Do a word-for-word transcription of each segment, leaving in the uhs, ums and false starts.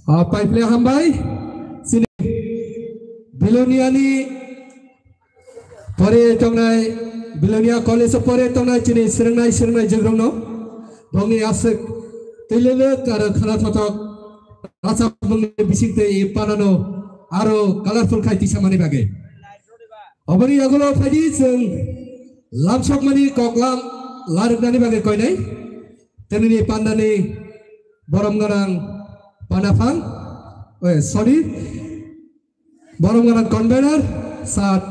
Ah, paiple hambai. Chini Biloniani pore tongnai, Bilonia College o pore tongnai chini srwngnai, srwngnai jogrongno. Bongni aswk twi lelek aro khana thothok rachapmungni bisingtwi i panano aro colorful khai tisamani bagwi. Oboni yagulo phaidi chwng lamsokmani koklam larwknani bagwi koinai. Tenini pandani borom gwnang panaphang, eh, sorry, borom gwnang convener sir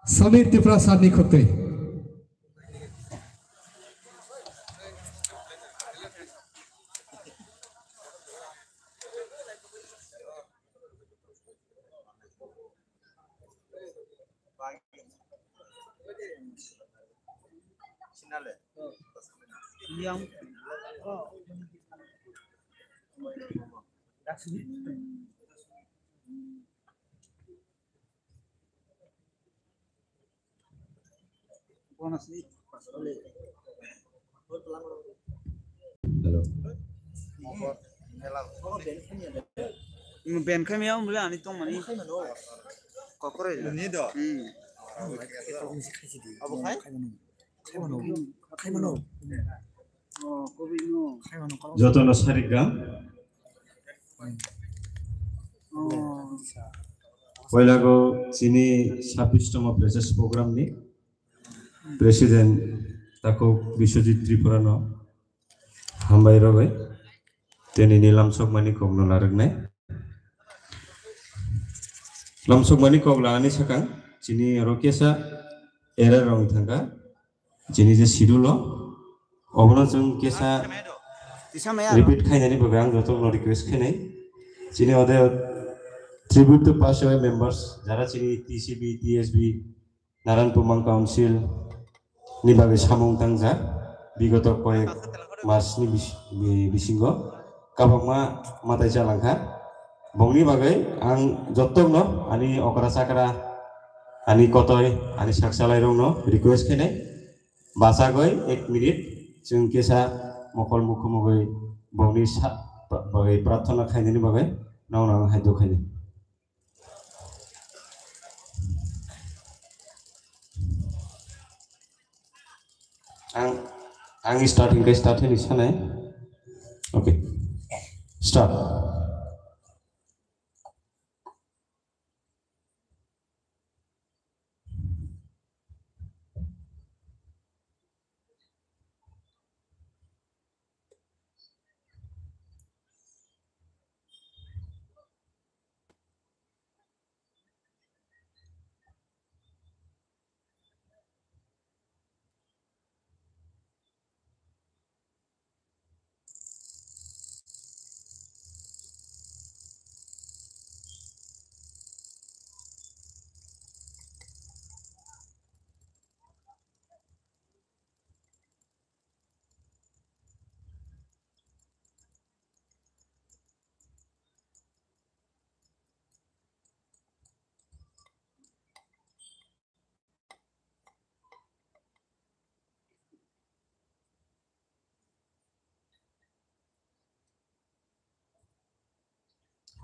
Samir Tripura sir ni khukti. Hello. Ben khaimya wng bwle ani tongmani. Kokroi. Ni do. Hmm. Abo khai? Khaimano. Khaimano. Khaimano. Oh, kobi no. Khaimano. Jotono sarigam. Oh. Poilago chini sabbish tomo freshers program ni president takhuk Biswajit Tripura no hambai rogwi tini ni lamsokmani kokno larwknai. Lamsokmani kok lanani swkang chini oro kesa error rok thangkha. Chini je schedule o, obono chwng kesa repeat khainani bagwi ang jotono request khainai. Chini ode tribute to past members, jara chini T C B, T S B, Naran Pumang Council ni bagwi samung tangjak bigoto koyek mas ni bis-, bi-, bisingo. Kabangma matai chalangkha. Bongni bagwi ang jottokno ani okra chakra, ani kotoi, ani sakchalairokno request khainai, bachagwi ek minute chwng kesa mokol mukhumugwi bongni sa-, bagwi prarthana khainani bagwi nono ang hai do khaini. Ang, ang start hingke start hini sanai. Okay. Start.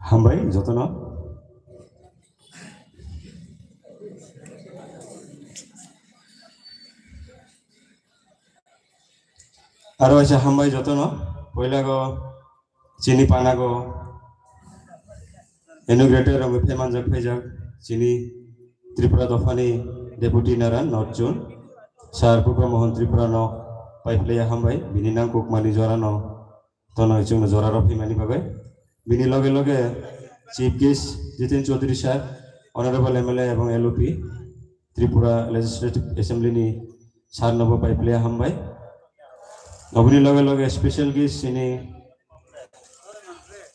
Hambai jotono. Aro waisa hambai jotono. Poilago chini panago inaugurator rok phaimanjak phaijak chini Tripura dophani Deputy Naran North Zone Sir Purba Mohan Tripura no paiphlaiya hambai, bini nangkukmani jorano tono chwngno joraro phaimani bagwi. Bini loge loge Chief Guest Jiten Chaudhary Sir, Honorable M L A ebong L O P, Tripura Legislative Assembly ni Sir nobo paiphlaiya hambai. Oboni loge loge special guest chini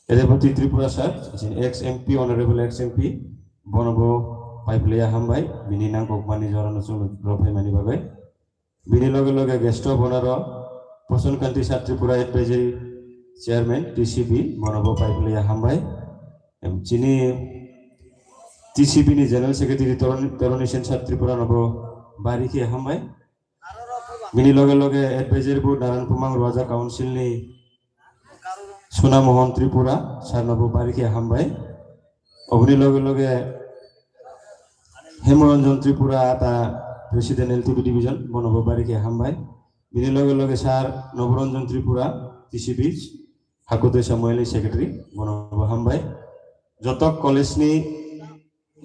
Deputy Tripura Sir, chini ex M P, Honorable ex M P, bonobo paiphlaiya hambai, bini nangkukmani jorano chwngno phaimani bagwi. Bini loge loge guest of honor o Poson Kanti Sir Tripura Advisory Chairman T C B, bonobo paiphlaiya hambai. Em, chini T C B ni General Secretary Toroni, Toroni Sen Sir Tripura nobo bari khe hambai. Bini loge loge advisory board Naran Pumang Roja Council ni Suna Mohan Tripura, Sir nobo bari khe hambai. Oboni loge loge Hemoranjan Tripura ta President L T B Division, bonobo bari khe hambai. Bini loge loge Sir Noboranjan Tripura, T C B, Hakuto Samuel ni Secretary, bonobo hambai. Joto college ni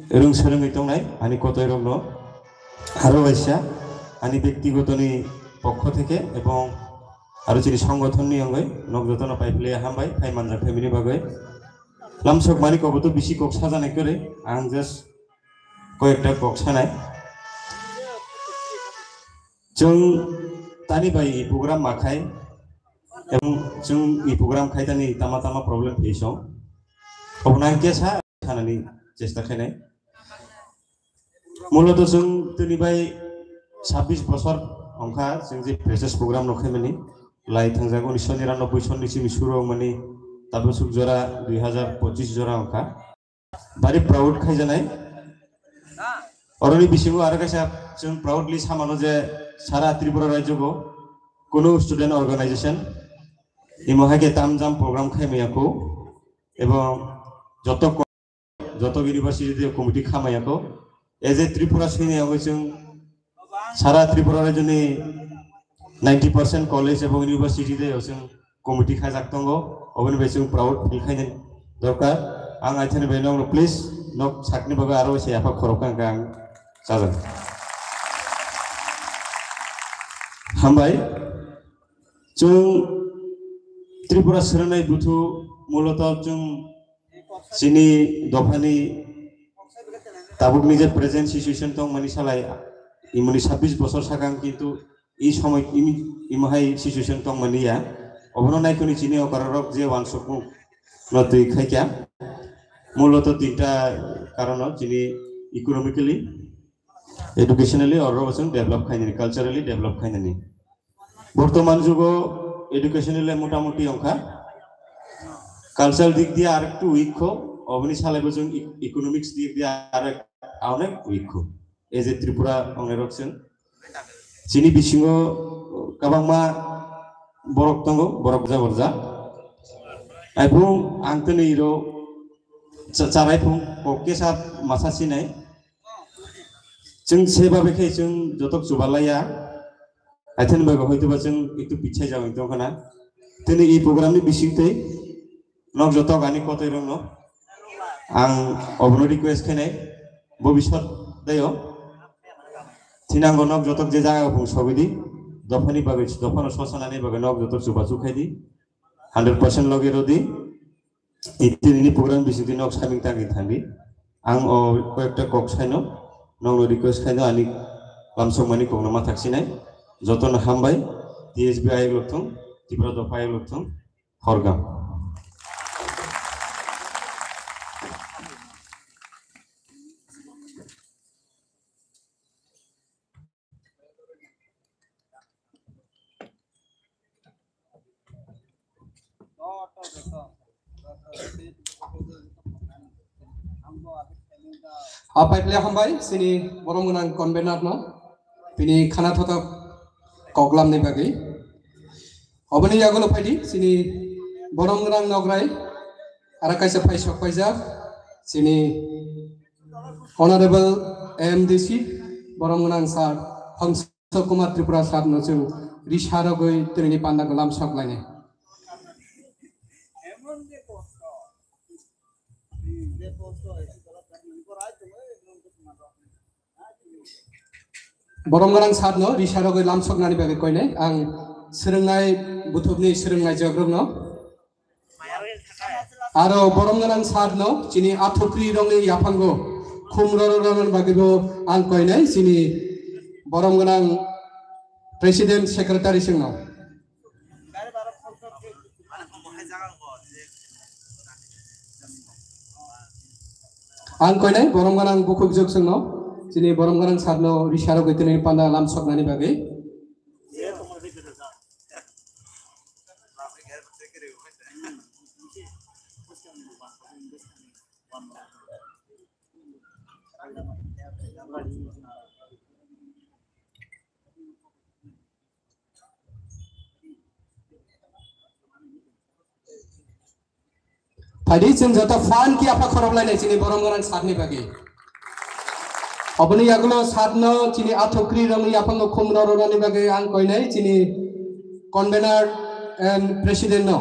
rwng swrwngwi tongnai ani kotoirokno aro waisa ani bektiguto ni pokho theke ebong aro chini songgothon ni wngwi nok jotono paiphlaiya hambai phai manjak phaimani bagwi. Lamsok mani kobo to bisi kok sajanai kwrwi, ang just koyekta kok sanai. Chwng tani bai i program ma khai, ebong chwng i program khai tani tama tama problem face o. Obo nang khe sa sanani chesta khainai. Muloto chwng tini bai sabbish bosor ongkha chwng je freshers program no khaimani. Lai thangjak unisho niranoboi sonni simi suru wngmani, tabuk suk jora dui hazar pochis jora ongkha. Bari proud khaijanai. Oroni bisingo aro kaisa chwng proudly samano je sara Tripura rajyogo kuno student organization imo hai khe tamjam program khaimaya kho ebong joto ko-, joto university de committee khamaya kho. As a Tripura sini abo chwng sara Tripura rajyoni ninety percent college ebong university de chwng committee khajak tongo, oboni bai chwng proud feel khainani dorkar. Ang aithani bai nokno please nok sakni bagwi aro se yapha khorok kang kang chajak. Hambai. Chwng Tripura Swrwngnai Buthu muloto chwng chini dophani tabukni je present situation tongmani salai imoni sabbish bosor sakang kintu i somoi imi, imo hai situation tongmani ya. Obono naikhoni chini okororok je wansukmung no twi khaikya. Muloto tinta karono chini economically, educationally oro chwng develop khainani, culturally develop khainani. Bortoman jugo educationally motamuti ongkha. Cultural dik diye arektu weak kho, oboni salaibo chwng e-, economics dik diye arek onek weak kho. As a Tripura ongnairok chwng. Chini bisingo kwbangma borok tongo, borok borja borja. Aibung ang tini iro cha-, charai phung kok kesa masa sinai. Chwng seba bekhe chwng jotok chubalaiya. Aithani bai hoito ba chwng itu pichai jagwi tongkhana. Tini i program ni bisingtwi nok jotok ani kotoi rokno ang obono request khainai. Bobiswat dayo. Thinango nok jotok je jaga phung sogidi. Dophani bagwi, dophano sosanani bagwi nok jotok chubachu khaidi. Hundred percent logi rodi. Itini program bisingtwi nok saming tangwi thangdi. Ang o koyekta kok saino, nokno request khaino ani lamsokmani kokno ma thaksinai. Jotono hambai, T S B ayok lokthung, Tripura dopha ayok lokthung, horgam. Apai pele hambai sini borom gwnang convener no, bini khana thotok koklam ni bagwi. Oboni yagulo phaidi sini borom gwnang nograi, ara kaisa phai sok paijak sini Honorable M D C borom gwnang sir Hangso Kumar Tripura sir no chwng risa rogwi tini pandagw lamsok lainai. Borom gwnang sir no risa rogwi lamsoknani bagwi koinai ang swrwngnai buthubni swrwngnai jogrokno. Aro borom gwnang sir no chini athukri rokni yaphango khum roro roroni bagwibo ang koinai chini borom gwnang president secretary singno. Ang koinai borom gwnang bukhuk jok singno chini borom gwnang sir no risa rogwi tini panda lamsoknani bagwi. Phaidi chwng joto phan ki apha khorok lainai chini borom gwnang sir ni bagwi. Oboni yagulo sir no chini athukri rokni yaphango khum rororani bagwi ang koinai chini convener and president no.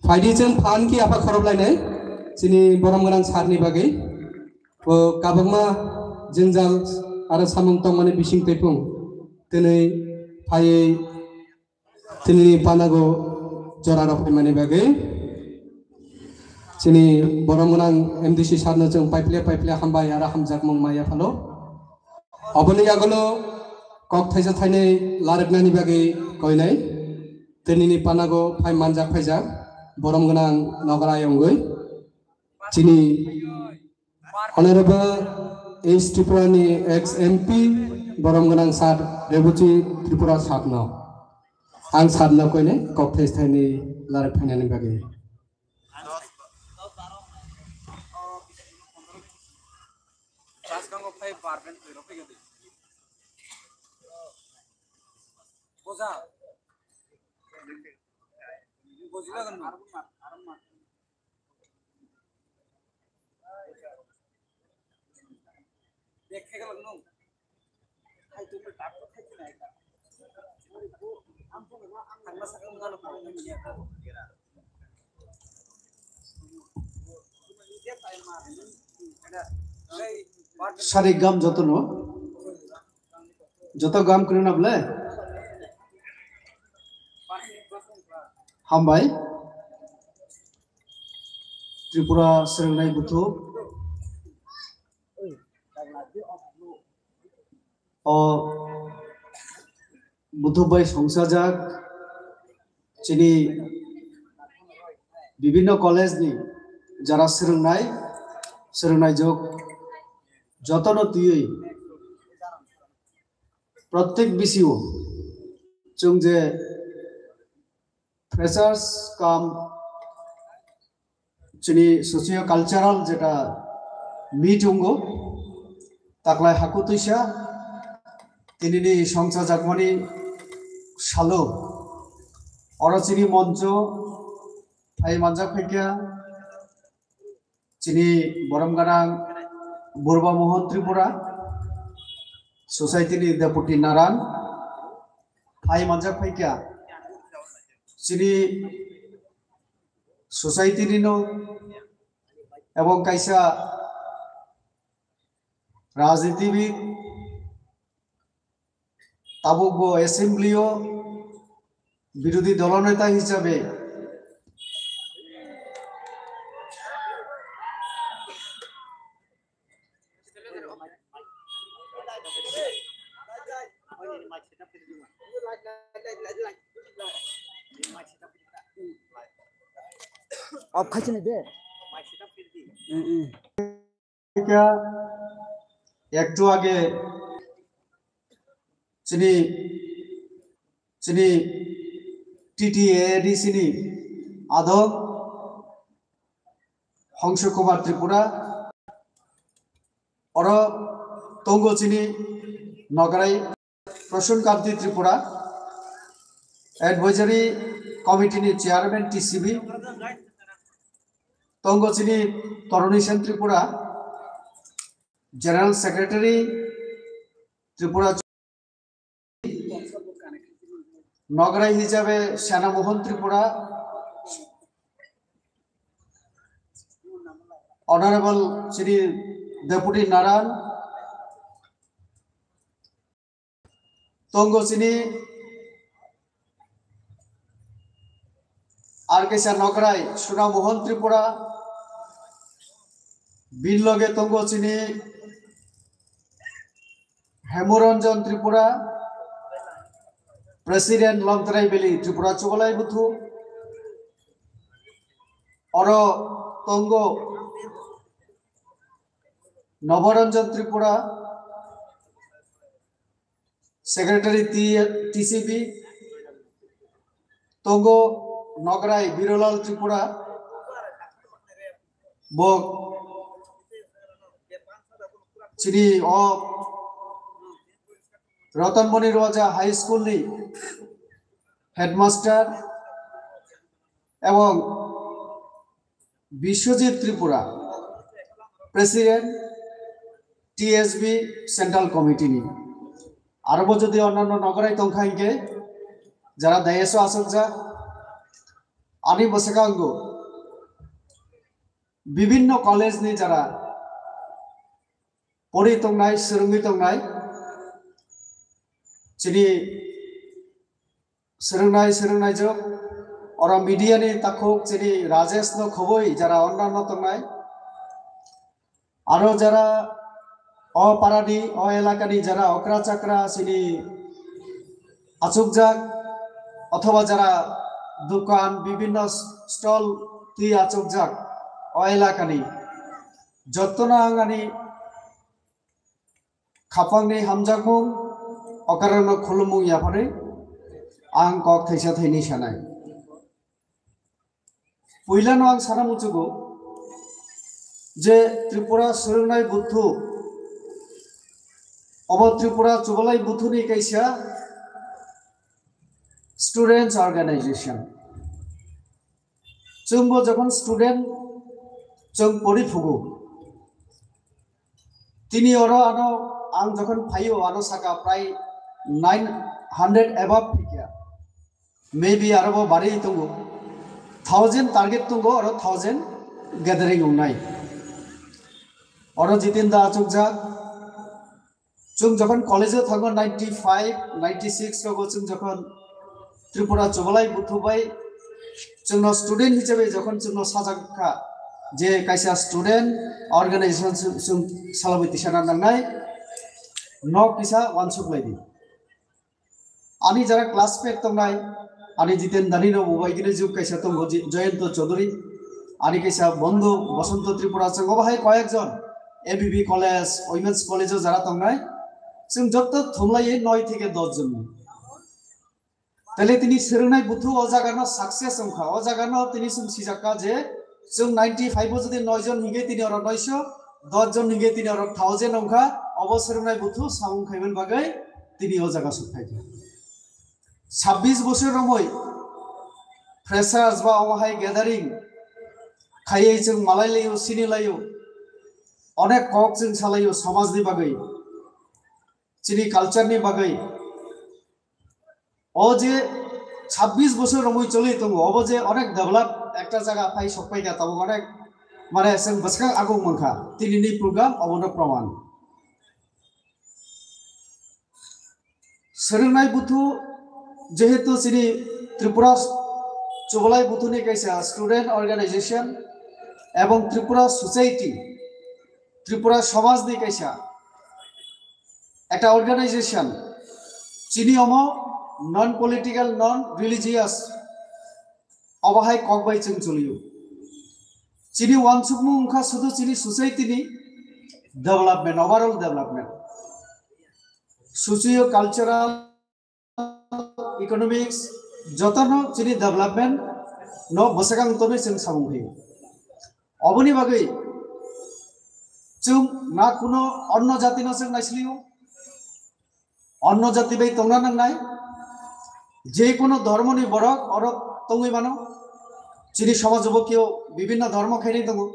Phaidi chwng phan ki apha khorok lainai chini borom gwnang sir ni bagwi. O kabangma jwngjal aro samung tongmani bising tepung tini phaiwi tini panago jora rok phaimani bagwi chini borom gwnang M D C sir no chwng paiple paiple hambai aro hamjakmung maya phalo. Oboni yagulo kok thaisa thainwi larwknani bagwi koinai. Tinini panago phai manjak phaijak borom gwnang nograi wngwi chini Honorable East Tripura ni ex M P borom gwnang sir Rebuchi Tripura sir no ang sir no koinai kok thaisa thainwi larwk phainani bagwi. Chasgango phai barben twi rok phai gadi. Boja. Boji lagan no. Bek khai galang no. Sari gam joto no, joto gam kri na ble. Hambai. Tripura Srengnai Buthu. O Buthu bai songchajak chini Bibhinno college ni jara swrwngnai, swrwngnai jok jotono twiwi prottek bisio chwng je freshers cum chini socio cultural jeta meet wngo, taklai haku twisa tinini songchajakmani salo oro chini moncho phai manjak phaikha chini borom ganang Burba Mohan Tripura, society ni deputy naran phai manjak phaikha chini society ni no ebong kaisa rajnitibid, tabuk bo assembly o birodhi doloneta hisabe Off khaisini de. Mm, mm. একটু আগে chini, chini T T A A D C ni adok Hongsu Kumar Tripura, oro tongo chini Nograi Prasun Kanti Tripura, Advisory Committee ni Chairman T C B, tongo chini Toroni Sen Tripura, General Secretary Tripura, Nograi hisabe Sena Mohan Tripura, Honorable Shri Deputy Naran, tongo chini R K Sir Nograi, Suna Mohan Tripura, bin loge tongo chini Hemuranjan Tripura, President Longtrai Valley Tripura Chubalai Buthu, oro tongo Noboranjan Tripura, Secretary T-, T C B, tongo Nograi Birolal Tripura, bo chini o Ratanmoni Roja High School ni headmaster, ebong Biswajit Tripura, President T S B Central Committee ni. Arobo jodi onnanno nograi tongkha hinkhe, jara dais o asokjak, ani bwskango bibhinno college ni jara pori tongnai, swrwngwi tongnai, chini swrwngnai, swrwngnaijwk, oro media ni takhuk chini Rajesh no khoboi jara onnanno tongnai. Aro jara o parani, o elakani jara okra chakra chini achukjak, othoba jara dukan, bibhinno stall twi achukjak o elakani, jottono ang ani khapangni hamjakmung, okarano khulumung yapharwi ang kok thaisa thaini sanai. Puilano ang sana muchugo je Tripura Swrwngnai Buthu, obo Tripura Chubalai Buthuni kaisa students organization. Chwngbo jokhon student, chwng pori phugo. Tini oro ano ang jokhon phaio, ano saka prai nine hundred above phikya. Maybe arobo bari tongo. Thousand target tongo, oro thousand gathering wngnai. Oro Jitin da achukjak. Chwng jokhon college o thango ninety five, ninety six rogo chwng jokhon Tripura Chubalai Buthu bai chwngno student hisabe jokhon chwngno sajak kha je kaisa student organization chwng, chwng salabwi tisana nangnai, nok kisa wansuk laidi. Ani jara classmate tongnai, ani Jiten Dani no bo bai gini juk kaisa tongo, Ji-, Jayanta Chaudhary. Ani kaisa bondhu Bosonto Tripura, chwng obo hai koyekjon M B B college, women's college o jara tongnai, chwng jotto thumlaiwi noi theke dos jon. Tele tini swrwngnai buthu o jaga no success wngkha, o jaga no tini chwng sijakha je chwng ninety five o jodi noi jon hingke tini oro noisho, dos jon hingke tini oro thousand wngkha, obo swrwngnai buthu samung khaimani bagwi tini o jaga sokphaikha. Sabbish bosor romwi freshers ba omo hai gathering khaiwi chwng malai laio, sini laio, onek kok chwng salaio somajni bagwi, chini culture ni bagwi. O je sabbish bosor romwi choli tongo, obo je onek develop ekta jaga phai sokphaikha, tabuk onek mane chwng bwskang aguk mankha, tinini program obono proman. Swrwngnai buthu, jehetu chini Tripura Chubalai buthuni kaisa student organization ebong Tripura society, Tripura somajni kaisa ekta organization, chini omo non political, non religious, obo hai kok bai chwng choliyo. Chini wansukmung wngkha sudu chini society ni development, overall development, socio cultural, economics, jotono chini development no bwsakang tonwi chwng samung khaio. Oboni bagwi chwng na kuno onno jati no chwng naisliyo, onno jati bai tongna nangnai, je kono dhormo ni borok oro tongwi mano, chini somaj o bo keo bibhinno dhormo khainai tongo,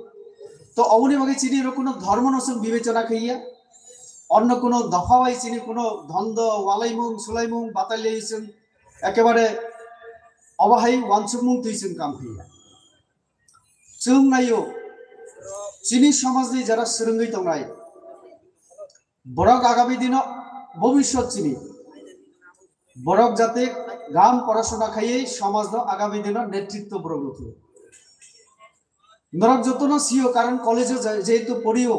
to oboni bagwi chini oro kuno dhormo no chwng bibechona khaiya, onno kuno dopha bai chini kuno dhondo, walaimung, sulaimung, batalai chwng ekebare obo hai wansukmung twi chwng kam khaiya. Chwng naio, chini somajni jara swrwngwi tongnai, borok agami dino bobiswt chini, borok jate gam porasona khaiwi somajno agami dino netritwo borok rwkhu. Norok jotono sio, karon college-o je-, jehetu porio,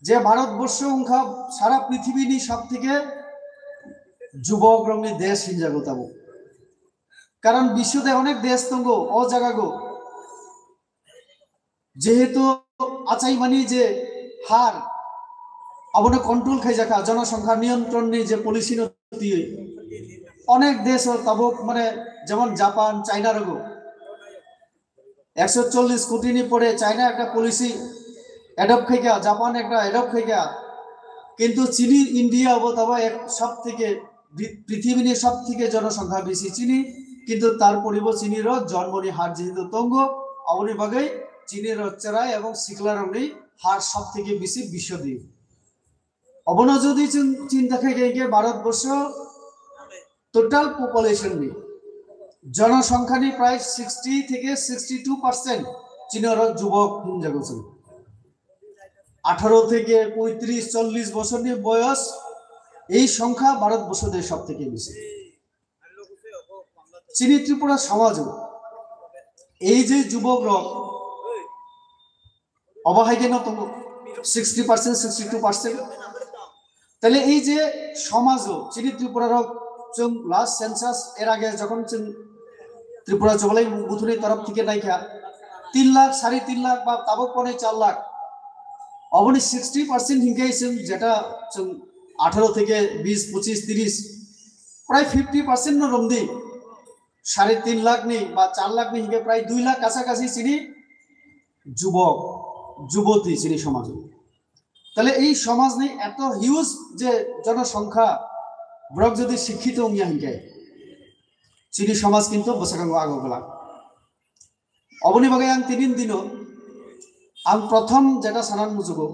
je Bharat borsho wngkha sara prithibini sab theke jubok rokni desh hinjago tabuk. Karon biswode onek desh tongo o jagago, jehetu achaimani je har, abono control khaijakha, jonosongkha niyontronni je policy no twiwi. Onek desh o tabuk mane jemon Japan, China rogo ekso chollish koti ni pore China ekta policy adopt khaikha, Japan ekta adopt khaikha, kintu chini India bo tabo ek sab theke pri-, prithibini sab theke jonosongkha bisi chini, kintu tarpore bo chini ro jonmoni har jehetu tongo, aboni bagwi chini ro chwrai ebong sikla rokni har sab theke bisi biswdi. Obono jodi chwng chinta khai khe, khe Bharat borsho total population ni jonosongkha ni prai sixty theke sixty two percent chini oro jubok hinjago chwng. Atharo theke poitrish chollish bochor ni boyos, ei songkha Bharat borsho de sob theke bisi. Chini Tripura somaj o ei je jubok rok obo hai khe no tongo sixty percent, sixty two percent. Tale ei je somaj o chini Tripura rok chwng last census er age jokhon chwng Tripura Chubalai buthuni torof theke naikha tin lakh, sare tin lakh ba tabuk ponai char lakh. Oboni sixty percent hinkhe chwng jeta chwng atharo theke bis, pochis, tiris, prai fifty percent no romdi. Sare tin lakh ni ba char lakh ni hinkhe prai dui lakh kasa kasi chini jubok, juboti chini somaj. Tale ei somaj ni eto huge je jonosongkha, borok jodi sikhito wngya hinkhe, chini somaj kintu bwskango ago glak. Oboni bagwi ang tinin dino ang prothom jeta sanan mujugo,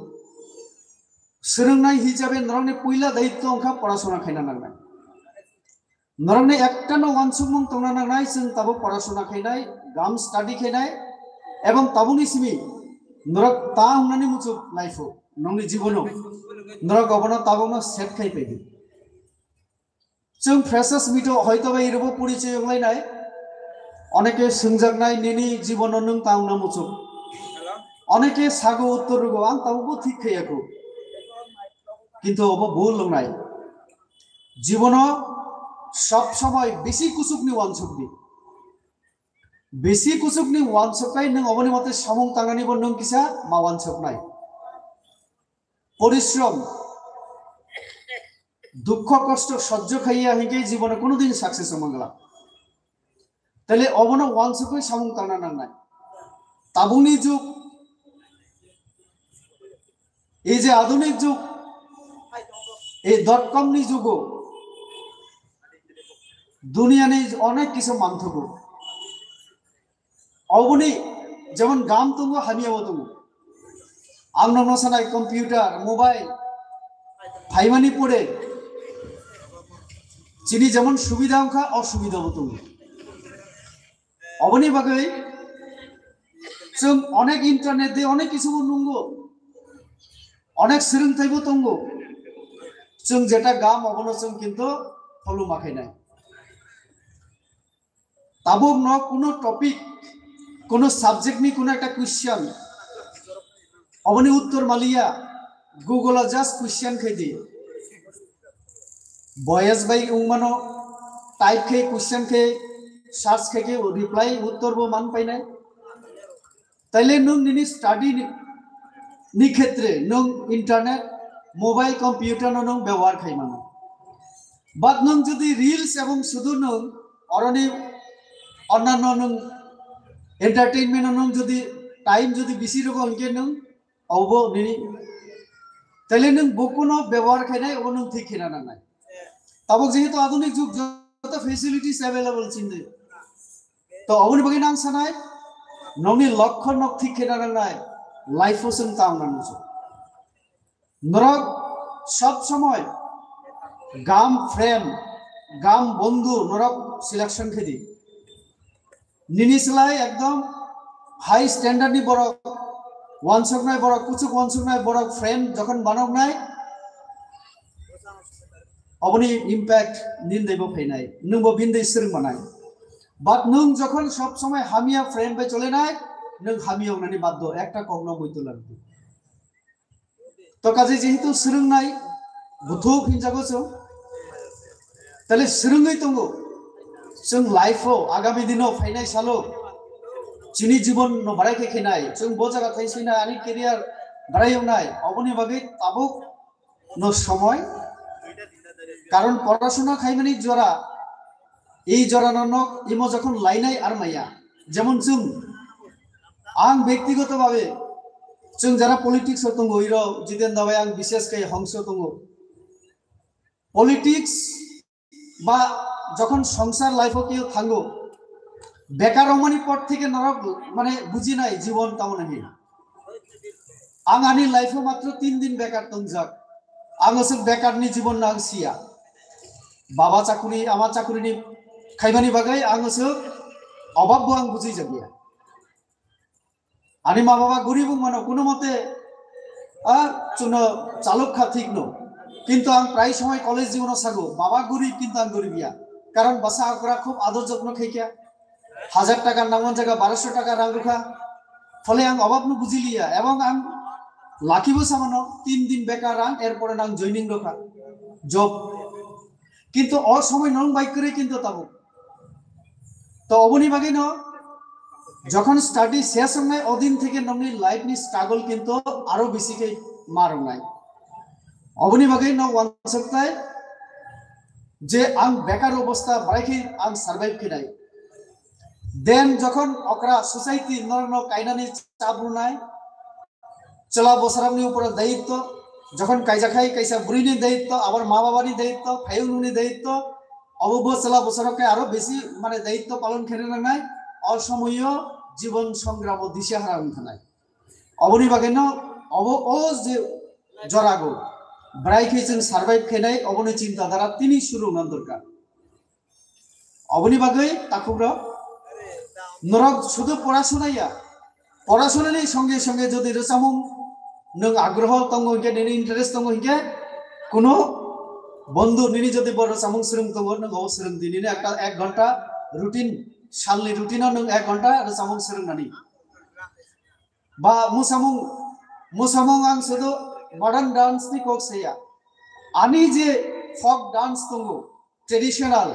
swrwngnai hisabe norokni puila daitto wngkha porasona khaina nangnai. Norokni ekta no wansukmung tongna nangnai, chwng tabuk porasona khainai, gam study khainai, ebong tabukni simi norok ta wngnani muchuk naiphuk nokni jibono norok obono tabukno set khai paidi. Chwng freshers meet o hoito bai rwbo porichoi wnglainai. Oneke swngjaknai, "Nini jibono nwng ta wngna muchuk?" Oneke sago uttor rwgo, "Ang tabukbo thik khaiyakho." Kintu obo bul wngnai. Jibono sob somoi bisi kuchukni wansukdi. Bisi kuchukni wansuknai nwng oboni mote samung tangnanibo nwng kisa ma wansuknai. Porishrom, dukho kosto sojjo khaiya hinkhe jibone kunudin success wngmangla. Tele obono wansukwi samung tangna nangnai. Tabukni jug, ei je adunik jug, ei dot com ni jugo duniyani onek kisu manthugo. Oboni jemon gam tongo, hamiyabo tongo. Ang nokno sanai computer, mobile phaimani pore chini jemon subida wngkha, osubidabo tongo. Oboni bagwi chwng onek internet de onek kisu bo nungo, onek swrwngthaibo tongo. Chwng jeta gam obono chwng kintu follow ma khainai. Tabuk no kuno topic, kuno subject ni kuno ekta question, oboni uttor maliya, Google o just question khai di. Boyes bai wngmano type khai question khai search khai ke reply uttor bo man painai. Taile nwng nini study ni, ni khetre nwng internet, mobile, computer no nwng byabohar khai mano. But nwng jodi reels ebong sudu nwng oroni onnanno nwng entertainment no nwng jodi time jodi bisi rogo hinkhe nwng obo nini taile nwng bokuno byabohar khainai obo nwng thik khena nangnai. Tabuk jehetu adunik jug joto facilities available chindi. To oboni bagwi nang sanai, nokni lokho nok thik khena nangnai, life o chwng tang nang nung. Norok sob somoi gam friend, gam bondhu norok selection khe di. Nini slai ekdom high standard ni borok, wansoknai borok, kuchuk wansoknai borok friend jokhon banoknai, oboni impact nini daibo phainai, nwngbo bini dai swrwng manai. But nwng jokhon sob somoi hamya friend bai cholenai, nwng hamya wngnani baddo, ekta kokno muitu lagdi. To kaje jehetu swrwngnai buthuk hinjago chwng, tale swrwngwi tongo chwng life o, agami dino phainai salo chini jibon no barai khe khenai, chwng bo jaga thai sinai ani career barai wngnai, oboni bagwi tabuk no somoi, karon porashona khaimani jora, ei jora no nok imo jokhon lainai ar maya, jemon chwng, ang bektigoto babe chwng jara politics o tongo, iro Jiten dabai ang bishes khe hongso tongo. Politics ba jokhon songsar life o keu thango, bekar romani por theke norok mane bujinai jibon tamoni hin. Ang ani life o matro tin din bekar tongjak. Ang aswk bekar ni jibon no ang siya. Baba chakuri, ama chakuri ni khaimani bagwi ang aswk obab bo ang bujui jagya. Ani ma baba gurib wng mano, kuno mote, a, chuno chalok kha thik no. Kintu ang prai somoi college jibono sago, baba gurib kintu ang gurib ya. Karon basa okra khub ador jotno khaikha. Hajar taka nangman jaga baroso taka rang rukha. Phole ang obab no bujiliya, ebong ang lucky bo samano, tin din bekar rang, erpore nang joining rokha. Job. Kintu o somoi nong bai kwrwi kintu tabuk. To oboni bagwi no jokhon study ses wngnai odin theke nongni life ni struggle kintu aro bisi khe mar wngnai. Oboni bagwi no wansuknai je ang bekar obostha barai khe ang survive khenai. Then jokhon okra society norokno kainani chabrunai, chwla bwsarokni uporo dayitto, jokhon kaijakhai kaisa bwrwini dayitto, abar ma babani dayitto, phayung nungni dayitto, obo bo chwla bwsarok khe aro bisi mane dayitto palon khaina nangnai, o somoio jibon songramo disahara wng thanai. Oboni bagwi no obo o je jorago bwrai khe chwng survive khainai, oboni chinta dhara tini suru wngna dorkar. Oboni bagwi takhukrok, norok sudu porasona ya, porasonani songe songe jodi rwchapmung nwng agroho tongo hinkhe, nini interest tongo hinkhe, kuno bondhu nini jodi bo rwchapmung swrwng tongo, nwng obo swrwng di, nini ekta ek ghonta routine, salni routine-o nwng ek ghonta rwchapmung swrwngnani. Ba mwsamung, mwsamung ang sudu modern dance ni kok saya. Ani je folk dance tongo, traditional,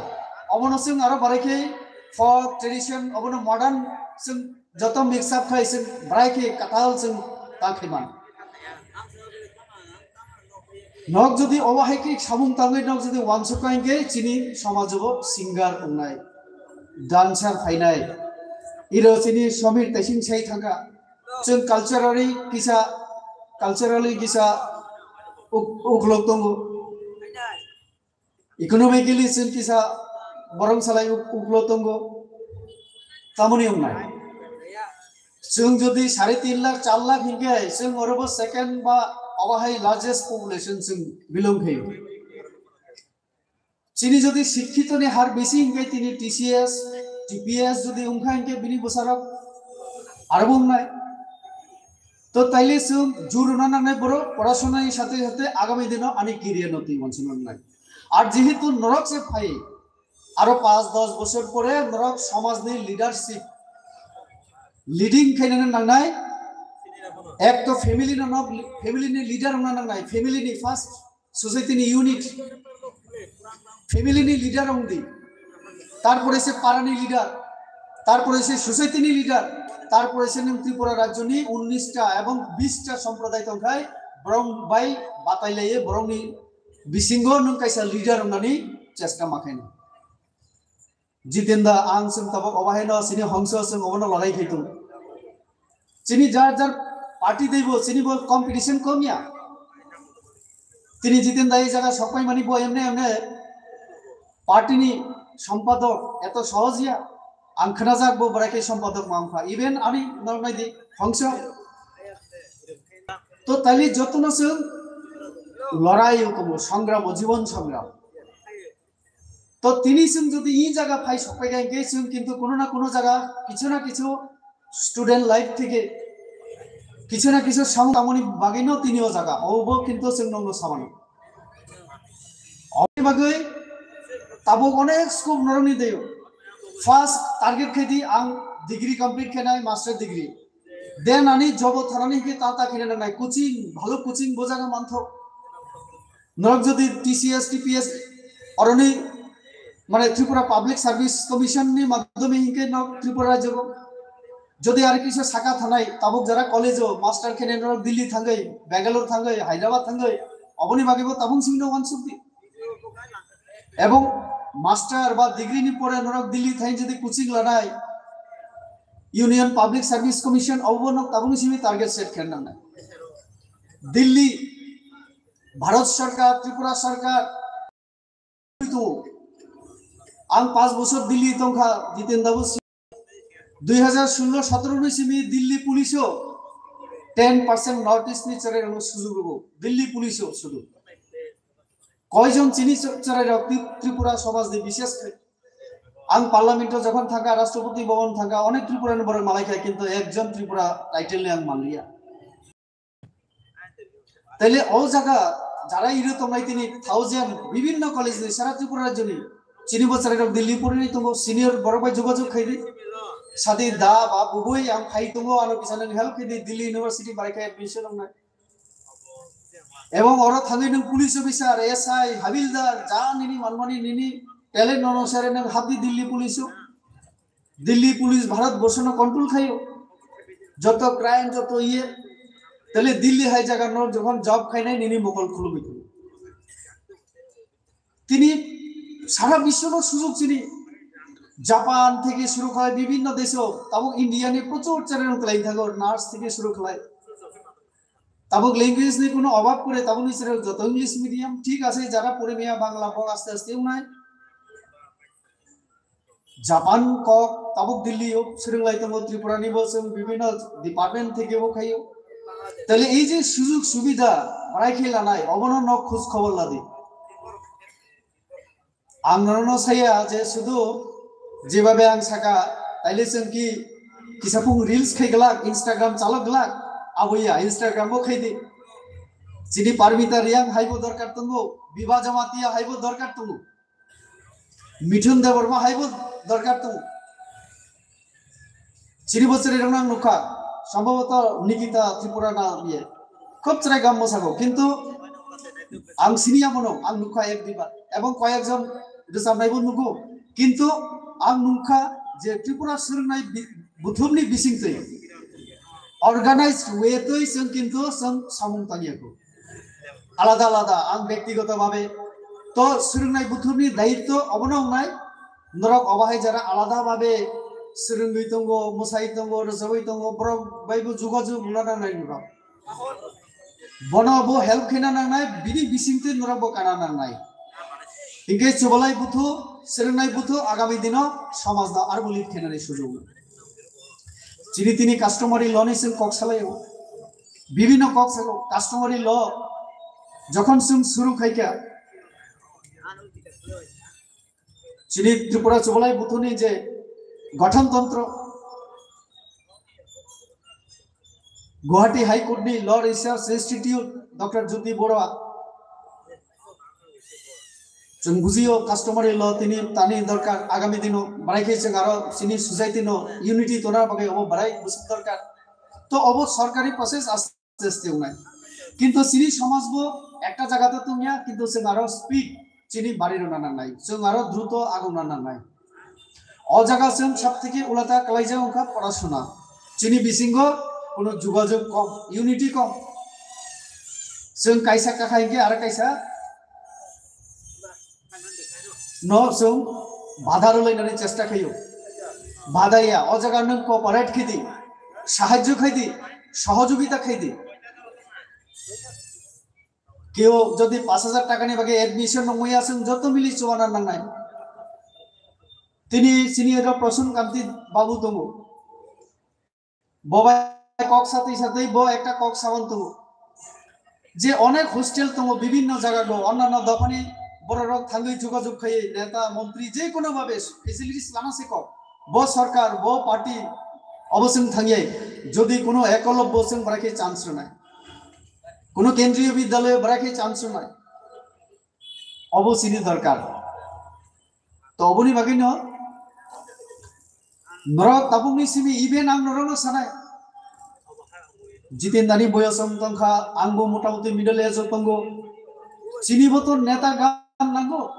obono chwng aro barai khe folk tradition, obono modern, chwng joto mix up khai, chwng brai khe katal chwng ta khai man. Nok jodi obo hai khe samung tangwi nok jodi wansuk khai khe chini somajobo singer wngnai, dancer phainai, iro chini Samir Taising sai thangkha, chwng culturally kisa, culturally kisa uk-, uklok tongo. Economically chwng kisa borong salai uk-, uklo tongo. Tamoni wngnai. Chwng jodi sare tin lakh, char lakh hinkhe chwng orobo second ba obo hai largest population chwng belong khayo. Chini jodi sikkito ni har besi hinkhe tini T C S, T P S jodi wngkha hinkhe bini bwsarok aro bo wngnai. To taile chwng jur rwna nangnai borok porasona ni sathe sathe agami dino ani career no twi wansukna nangnai. Ar jehetu norok se phai, aro panch dosh bochor pore norok somaj ni leadership leading khainani nangnai. Ek to family no nok, family ni leader wngna nangnai, family ni first, society ni unit, family ni leader wngdi, tarpore se para ni leader, tarpore se society ni leader, tarpore se nwng Tripura rajyo ni unnish ta ebong bish ta somproday tongkhai, borok bai batai laiye borok ni bisingo nwng kaisa leader wngnani chesta ma khainai. Jitendra, ang chwng tabuk obo haino chini hongso chwng obono lorai khai tongo. Chini jar jar party deibo chini bo competition kom ya. Tini Jitendra ei jaga sokpai mani bo emne emne party ni sompadok eto sohoj ya. Ang khnajak bo bwrai khe sompadok ma wngkha. Even ani norok nai di hongso. To tali jotono chwng lorai tongo, songram o, jibon songram. To tini chwng jodi i jaga phai sokpai kha hinkhe chwng kintu kuno na kuno jaga kichu na kichu student life theke kichu na kichu samung tamoni bagwi no tini o jaga obo kintu chwng nokno samano. Oboni bagwi tabuk onek scope norokni deyo. First target khe di ang degree complete khenai, master degree. Then ani job o thanani hinkhe ta ta khene nangnai, coaching, bhalo coaching bo jaga manthok. Norok jodi T C S, T P S, oroni, mane, Tripura Public Service Commission ni madhyome hinkhe norok Tripura rajyo bo. Jodi ar kisa saka thanai, tabuk jara college o master khene norok Delhi thangwi, Bangalore thangwi, Hyderabad thangwi, oboni bagwi bo tabung simi no wansuk di. Ebong master ba degree ni pore norok Delhi thai jodi coaching lanai, Union Public Service Commission obo nok tabung simi target set khe nangnai. Delhi, Bharat Sarkar, Tripura Sarkar, tu ang panch bochor Delhi tongkha, Jitendra bo si-, dui hajar sullo sotoro ni simi Delhi Police o ten percent North East ni cherai rokno sujug rwgo, Delhi Police o sudu. Koijon chini ch-, cherai rok Tri-, Tripura somaj ni bishes khe. Ang parliament o jokhon thangkha, Rashtrapati Bhavan thangkha, onek Tripura ni borok malai kha, kintu ekjon Tripura title ni ang manliya. Taile o jaga jara iro tongnai tini thousand bibhinno college ni sara Tripura rajyo ni chini bo cherai rok Delhi porinai tongo, senior borok bai jogajog khaidi. Sadi da ba bubui ang phai tongo, ano kisa nang help khaidi, Delhi University barai khe admission wngnai. Ebong oro thangwi nwng police officer, S I, habildar, ja nini manmani nini talent no sare nwng habdi Delhi police o. Delhi police Bharat borsho no control khaio. Joto crime, joto iye. Tale Delhi hai jaga no jokhon job khainai nini mokol khulugwi thango. Tini sara biswo no sujog chini Japan theke shuru khlai bibhinno desho, tabuk India ni prochur channel khlai thango, nurse theke shuru khlai. Tabuk language ni kuno obab kore, tabuk ni channel joto English medium, thik ase, jara pore miya Bangla bo aste aste unai. Japan kok tabuk Delhi o swrwng lai tongo, Tripura ni bo chwng bibhinno department theke bo khaio. Tale ei je sujog subida barai khe lanai, obono nok khoj khobor ladi. Ang nono saya je sudu jebabe ang saka, taile chwng ki kisa phung reels khai glak, Instagram chalok glak, abo ya Instagram bo khai di. Chini Parmita Reang hai bo dorkar tongo, Biba Jamatia hai bo dorkar tongo. Mithun Debbarma hai bo dorkar tongo. Chini bo chwrai rok nang nukha, sambhaboto Nikita Tripura na iye. Khub chwrai gam mosago, kintu ang sini abono, ang nukha ek diba. Ebong koyek jon rwchapnai bo nugo, kintu ang nukha je Tripura swrwngnai bi-, buthumni bisingtwi organized way twi chwng kintu chwng samung tangya kho. Alada alada ang bektigoto bhabe to swrwngnai buthumni daitto obono wngnai, norok obo hai jara alada bhabe swrwngwi tongo, mwsai tongo, rwchapwi tongo, borok baibo jugajug lana nai norok. Bono bo help khena nangnai, bini bisingtwi norok bo kana nangnai. Hinkhe chubalai buthu, swrwngnai buthu agami dino somajno arbo lead khenani sujok. Chini tini customary law ni chwng kok salaio. Bibhinno kok salo, customary law jokhon chwng suru khaikha, chini Tripura chubalai buthuni je gothon tontro, Guwahati High Court ni Law Research Institute Doctor Jyoti Baruah, chwng bujio customary law tini tani dorkar, agami dino barai khe chwng aro chini society no unity tona bagwi obo barai bwswk dorkar. To obo sorkari process as chesti wngnai. Kintu chini somaj bo ekta jaga to tongya, kintu chwng aro speed chini bari rwna nangnai, chwng aro druto agokna nangnai. O jaga chwng sab theke ulata kalaijak wngkha porasona. Chini bisingo kuno jugajog kom, unity kom. Chwng kaisa kakha hinkhe aro kaisa no chwng bada rwlainani chesta khaio. Bada ya, o jaga nwng cooperate khaidi, sahajjo khaidi, sohojogita khaidi. Keo jodi pash hajar takani bagwi admission nangmaya, chwng joto mili chuana nangnai. Tini sini ero Prasun Kanti babu tongo. Bo bai kok satwi satwi bo ekta kok saban tongo. Je onek hostel tongo bibhinno jaga go, onnanno dophani bororok thangwi jogajog khaiwi neta, montri je kono babe facilities lana se kok. Bo sorkar, bo party obo chwng thangyai, jodi kono ekolobbo chwng bwrakhe chance rwnai, kono kendriyo bidyalay bwrakhe chance rwnai, obo chini dorkar. To oboni bagwino norok tabukni simi even ang norokno sanai. Jiten dani boyos wng tongkha, angbo motamuti middle age o tongo. Chini bo to neta gan nango.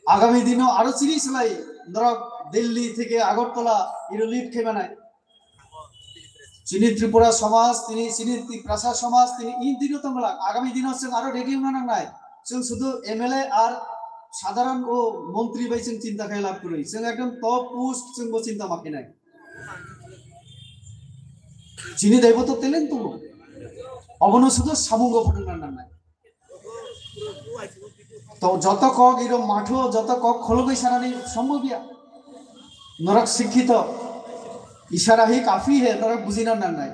Agami dino aro chini slai norok Delhi theke Agartala iro lead khe manai. Chini Tripura somaj, tini chini Tiprasa somaj, tini in dino tongla. Agami dino chwng aro ready wngna nangnai. Chwng sudu M L A ar sadharan o montri bai chwng chinta khai lab kwrwi. Chwng ekdom top post chwng bo chinta ma khainai. Chini daibo to talent tongo. Obono sudu samungo phutungna nangnai. To joto kok iro matho, joto kok khologwi sanani sombobya. Norok sikhito. Ishara hi kafi he, norok bujina nangnai.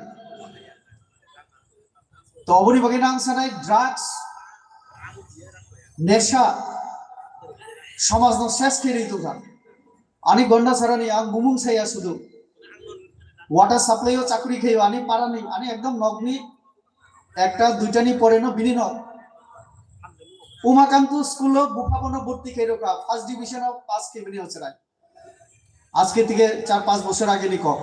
To oboni bagwi nang sanai drugs, nesha, somajno ses khe ri tongkha. Ani gonda sarani ang bumung saya sudu. Water supply o chakri khayo ani parani, ani ekdom nokni ekta duitani pore no bini nok. Umakantu school o bupha bono bhorti khairokha, first division o pass khe bini hocherai. Ajke theke char panch bochor age ni kok.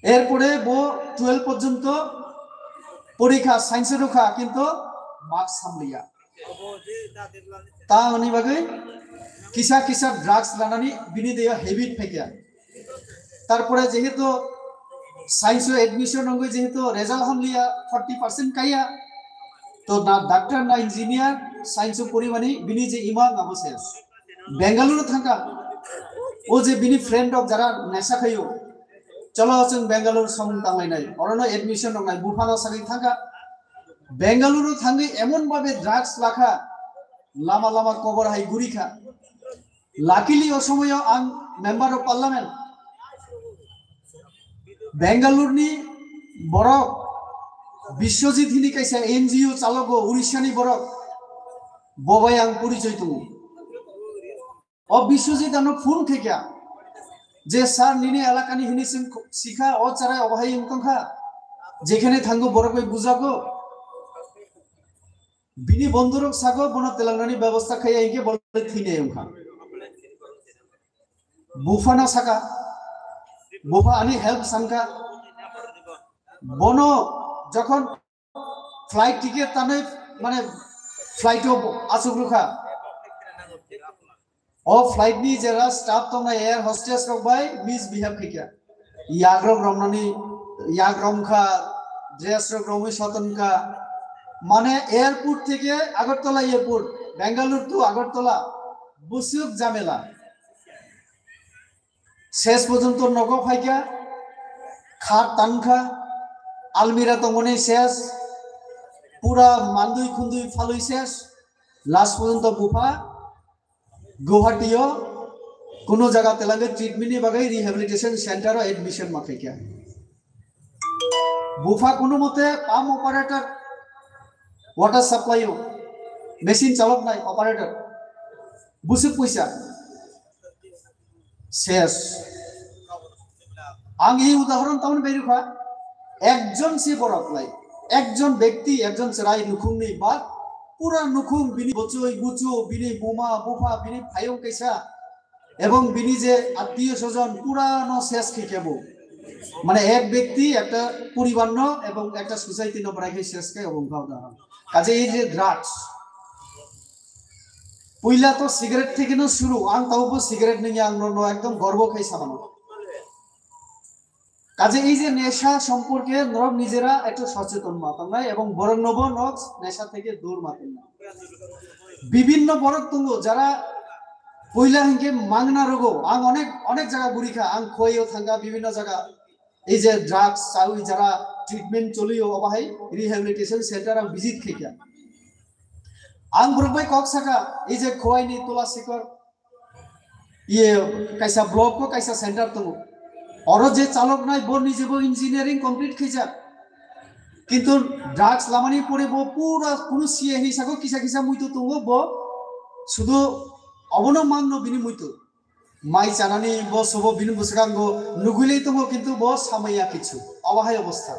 Erpore bo twelve porjonto porikha, science rokha, kintu marks hamliya. Ta hwnwi bagwi kisa kisa drugs lanani bini deyo habit phaikha. Tarpore jehetu science o admission wngwi jehetu result hamliya, forty percent kaiya, to na doctor na engineer, science o porimani bini je imang abo se. Bengaluru thangkha. O je bini friend rok jara nesa khayo. Cholo chwng Bengaluru samung tanglainai. Orono admission roknai. Buphano sagwi thangkha. Bengaluru thangwi emon babe drugs lakha. Lama lama kobor hai gurikha. Luckily o somoyo ang member of parliament. Bengaluru ni borok Biswajit hini kaisa N G O chalogo Orissa ni borok. Bobai ang porichoi tongo. O Biswajit ano phone khaikha je, "Sir, nini elakani hini chwng sikha, o charai obo hai wng tongkha, jekhane thango borok bai bujago." Bini bondhurok sago, bono telangnani bebosta khaiya hinkhe bo thwinai wngkha. Buphano saka, bupha ani help sankha. Bono jokhon flight ticket tanwi, mane, flight o aswk rwkha. O flight ni jera staff tongnai, air hostess rok bai misbehave khaikha. Yak rok romnani, yak romkha, dress rok romwi sotonkha. Mane airport theke Agartala airport, Bangalore to Agartala, busuk jamela. Ses porjonto nogo phaikha, khat tankha, almira tongmani ses, pura mandui khundui phalwi ses, last porjonto bupha Guwahati o kuno jaga telangwi treatment ni bagwi rehabilitation center o admission ma khaikha. Bupha kuno mote pump operator, water supply o machine chalok nai operator, busuk puisa ses. Ang ei udahoron tamoni bai rwkha, ekjon se borok lai, ekjon bekti, ekjon chwrai nukhungni ba pura nukhung, bini bochoi, buchu, bini buma, bupha, bini phayung kaisa, ebong bini je attiyo sojon pura no ses khe kebo. Mane ek bekti ekta poribar no ebong ekta society no bwrai khe ses khe obo wngkha udahoron. Kaje ei je drugs, puila to cigarette theke no suru, ang tabo bo cigarette nungya, ang no, no ekdom gorbo khai samano. Kaje ei je nesha somporke norok nijera ekta socheton ma tongnai ebong borok nobo norok nesha theke dur ma tongnai. Bibinno borok tongo jara puila hinkhe mangna rogo, ang onek, onek jaga gurikha, ang Khowai o thangkha, bibinno jaga ei je drugs chawi jara treatment choliyo, obo hai rehabilitation center ang visit khaikha. Ang borok bai kok saka, ei je Khowai ni Tula Sikor, iye kaisa block o kaisa center tongo. Oro je chalok nai bo nije bo engineering complete khaijak. Kintu drugs lamani pore bo pura kunu siya hini sako kisa kisa muitu tongo bo sudu obono mangno bini muitu. Mai chanani bo sobo bini bwskango nugwilai tongo kintu bo samaya kichu. Obo hai obostha.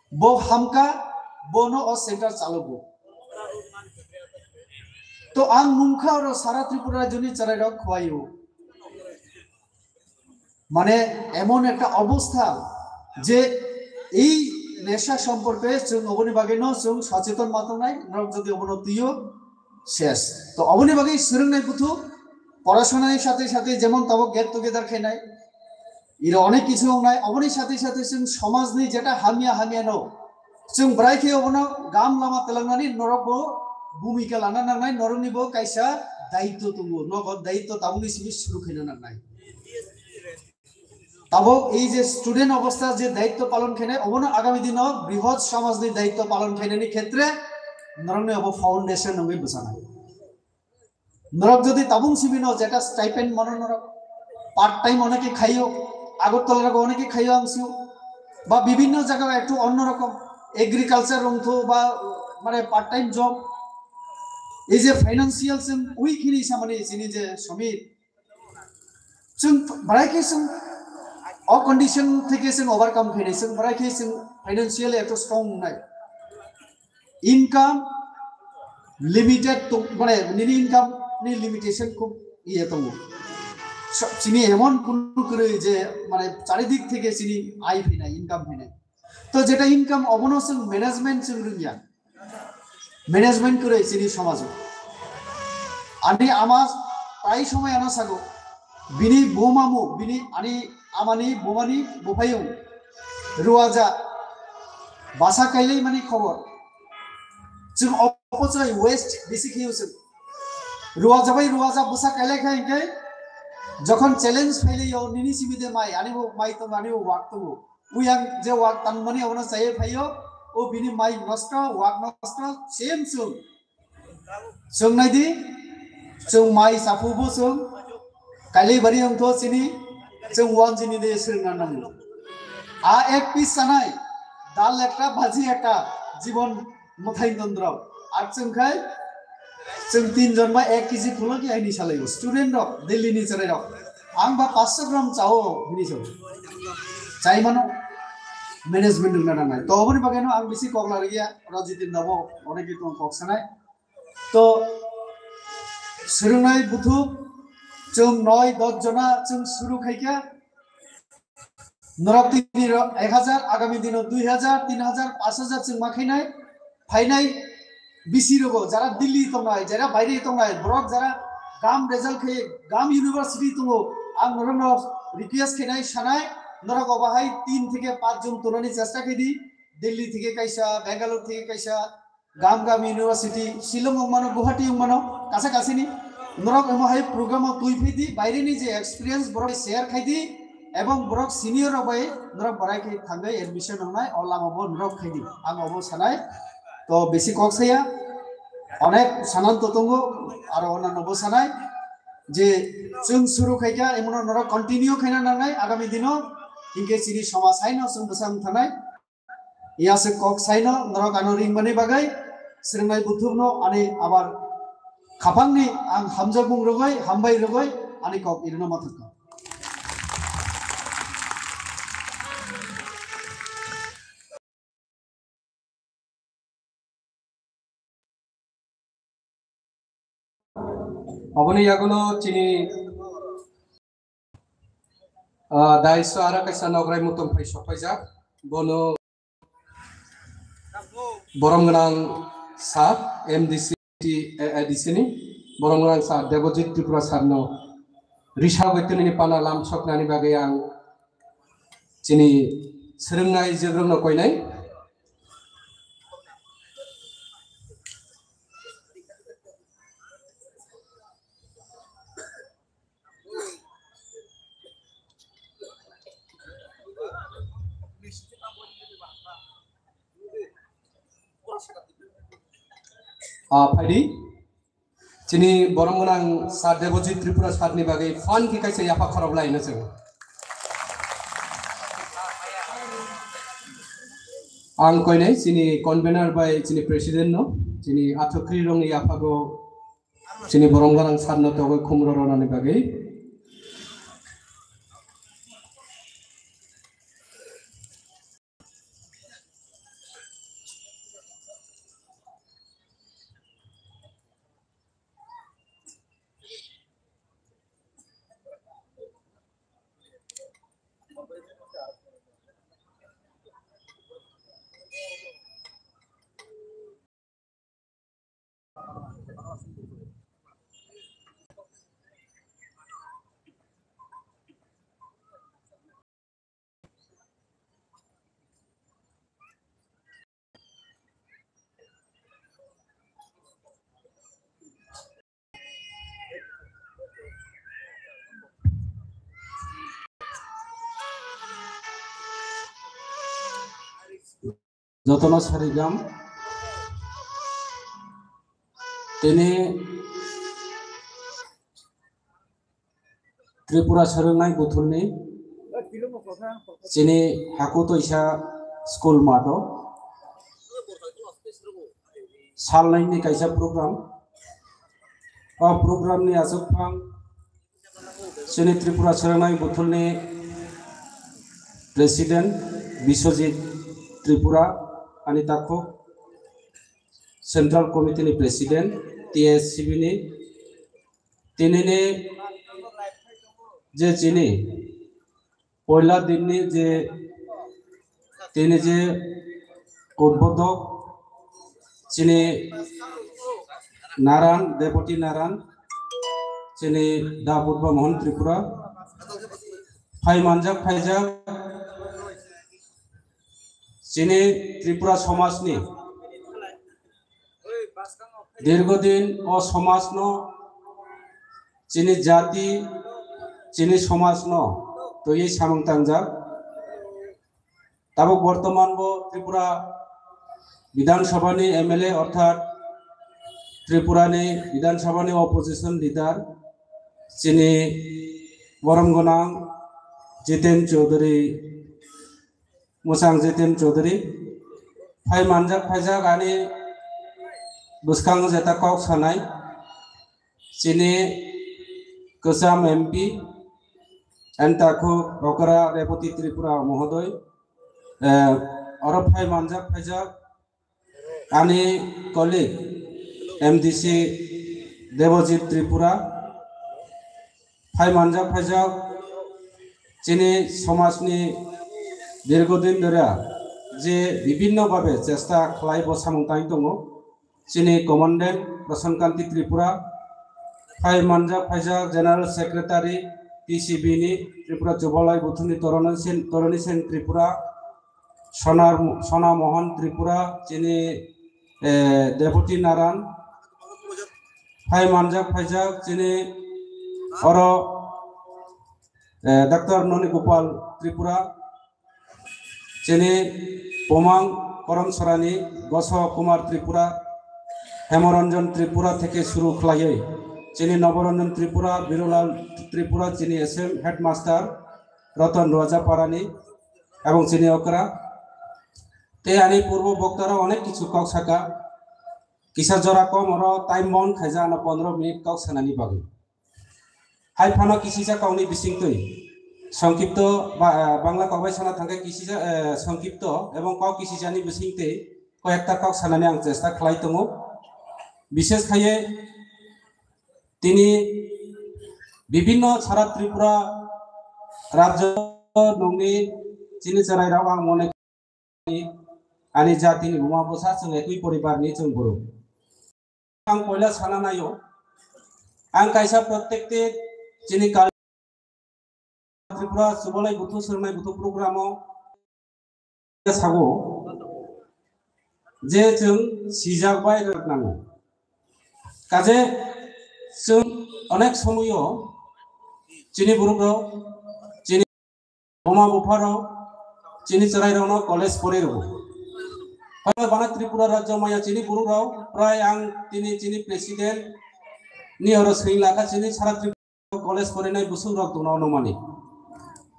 Bo hamka, bono o center chalogo. To ang nungkha oro sara Tripura rajyoni chwrairok Khowai o. Mane emon ekta obostha je ei nesha somporke chwng oboni bagwi no chwng socheton ma tongnai, norok jodi obono twiyo ses. To oboni bagwi swrwngnai buthu porasonani sathe sathe jemon tabok get together khainai, iro onek kichu wngnai, oboni sathe sathe chwng somajni jeta hamya hamya no chwng bwrai khe obono gam lama twlangnani norok bo bhumika lana nangnai, norokni bo kaisa daitto tongo, nogo daitto tabukni simi suru khaina nangnai. Tabuk ei je student obostha je daitto palon khainai, obono agami dino brihot somajni daitto palon khainani khetre norokni obo foundation wngwi bwchanai. Norok jodi tabung simi no jeta stipend mano norok part time oneke khaio, Agartala rogo oneke khaio ang sio, ba bibinno jaga ektu onno rokom agriculture rungtho ba mane part time job, ei je financial chwng weak hini samani chini je Somit, chwng bwrai khe chwng o condition theke chwng overcome khainai, chwng bwrai khe chwng financially ektu strong wngnai. Income limited to, mane nini income ni limitation khub iye tongo. So, chini emon kunu kwrwi je mane charidik theke chini ai phainai, income phainai. To jeta income obono chwng management chwng rwngya. Management kwrwi chini somajo. Ani ama tai somoi ano sago. Bini bumamu, bini ani amani bumani buphayung. Ruaja. Basa kailai mani khobor. Chwng opochai waste bisi khiyo chwng. Ruaja bai ruaja bwsa kailai kha hinkhe jokhon challenge phailaio nini simi de mai, ani bo mai tongo, ani bo wak tongo. Buyang je wak tangmani abono chaiye phaio, o bini mai nosto, wak nosto, same chwng. Chwng nai di, chwng mai chaphubo chwng, kailai bari wngtho chini, chwng wanjini de swrwngna nango. A ek piece chanai, dal ekta, bhaji ekta, jibon mwthai dondrok. Ar chwng khai, chwng tin jon ba ek kg phulo ki aini salaibo. Student rok, Delhi ni chwrai rok. Ang ba panchsho gram chao, hini chao. Chai mano, management wngna nangnai. To oboni bagwi no ang bisi kok lariya, Rajitendra bo, onek kok sanai. To swrwngnai buthuk chwng noi dos jona chwng suru khaikha. Norok tini rok ek hajar, agami dino dui hajar, tin hajar, panch hajar chwng ma khainai. Phainai bisi rogo jara Delhi tongnai, jara baire tongnai, borok jara gam result khe gam university tongo, ang norokno request khenai sanai, norok obo hai tin theke panch jon tonani chesta khe di, Delhi theke kaisa, Bangalore theke kaisa, gam gam university, Shillong wng mano, Guwahati wng mano, kasa kasini. Norok emo hai program o twi phi di, baire ni je experience borok share khai di, ebong borok senior rok bai norok borai khe thangwi admission wngnai, o lama bo norok khai di. Ang obo sanai, to besi kok saya, onek sanan to tongo, aro onano bo sanai, je chwng suru khai kha, emono norok continue khaina nangnai agami dino, hinkhe chini somaj haino chwng bwsa wng thanai. Yaswk kok saino norok ano ringmani bagwi, swrwngnai buthumno ani abar khapangni ang hamjakmung rwgwi, hambai rwgwi ani kok irwno mathangkha. Oboni yagulo chini, ah, daiso aro kaisa nograi mutung phai sokpaijak. Bono borom gwnang sir, M D C, A D C ni borom gwnang sir Debojit Tripura sir no risa wetini pana lam soknani bagwi ang chini swrwngnai jwkrwngno koinai. Ah, phaidi. Chini borom gwnang sir Debojit Tripura sir ni bagwi phan khe kaisa yapha khorok lai no chwng. Ang koinai chini convener bai chini president no, chini athokri rong ni yapha go chini borom gwnang sir no togwi khumro rwnani bagwi. Jotono sarigam tini Tripura Swrwngnai Buthulni chini haku toisa school mato salnaini kaisa program. O program ni aswk phang chini Tripura Swrwngnai Buthulni president Biswajit Tripura, ani takhuk Central Committee ni president, T S C B ni Tinini je chini poila dinni je tini je udbodhok chini Naran, Deboti Naran, chini Da Budba Mohan Tripura, phai manjak phaijak chini Tripura somajni dirgodin o somajno chini jati, chini somajno twiwi samung tangjak. Tabuk bortoman bo Tripura Bidhan Sabha ni M L A orthat Tripura ni Bidhan Sabha ni opposition leader chini borom gwnang Jiten Chaudhary, Mwchang Jiten Chaudhary, phai manjak phaijak ani bwskango jeta kok sanai chini kwcham M P and takhuk okra Reboti Tripura mohodoy, eh, oro phai manjak phaijak ani colleague M D C Debojit Tripura, phai manjak phaijak chini somajni dirgodin dhora je bibhinno bhabe chesta khlai bo samung tang tongo, chini commandant Prasant Kanti Tripura, Phai manjak phaijak General Secretary T C B ni Tripura Chubalai Buthuni Toroni Sen, Toroni Sen Tripura, Sonar, Sona Mohan Tripura, chini, eh, Deputy Naran. Phai manjak phaijak chini oro, eh, Doctor Noni Gopal Tripura, chini Pomang Korom Sorani, Goso Kumar Tripura, Hemoranjan Tripura theke suru khlaiwi chini Noboranjan Tripura, Birulal Tripura, chini S M headmaster Ratan Roja Parani, ebong chini okra. Tei ani purbo boktarok onek kichu kok saka, kisa jora kom oro time bon khaija ano pondro minute kok sanani bagwi. Hai phano kisisa kokni bisingtwi songkipto ba, eh, Bangla kok bai sana thangkhe kisisa, eh, songkipto ebong kok kisisani bisingtwi koyekta kok sanani ang chesta khlai tongo. Bishes khaiye tini bibhinno sara Tripura rajyo nungni chini chwrairok ang mone ani jatini buma bwsa chwng ekwi poribarni chwng borok. Ang poila sana naio, ang kaisa protected chini kal-, Tripura Chubalai Buthu Swrwngnai Buthu programo sago je chwng sijak bai rwk nango. Kaje chwng onek somoyo chini borok rok, chini buma bupha rok, chini chwrai rokno college pore rwgo. Hoi bana Tripura rajyo maya chini borok rok prai ang tini chini president ni oro swing lakha chini sara Tripura college porinai bwswk rok tongno onumani.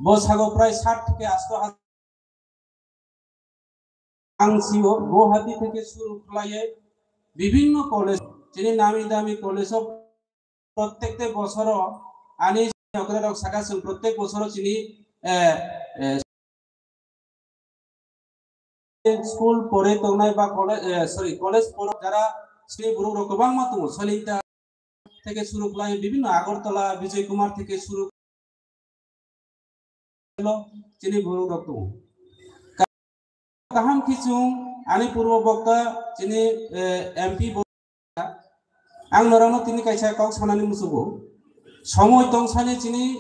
Bo sago prai sat theke asto hajar ang sio Guwahati theke suru khlaiye bibhinno college, chini nami dami college o prottekte bosoro ani okre rok saka chwng prottek bosoro chini, eh, eh, school pore tongnai ba college, eh, sorry, college pore jara chini borok rok kwbangma tongo, Solinta theke suru khlai bibhinno Agartala, Bijoy Kumar theke suru chini borok rok tongo. Kaham khe chwng ani purbo bokta chini, eh, M P bo, ang norokno tini kaisa kok sanani muchugo. Somoi tongsani chini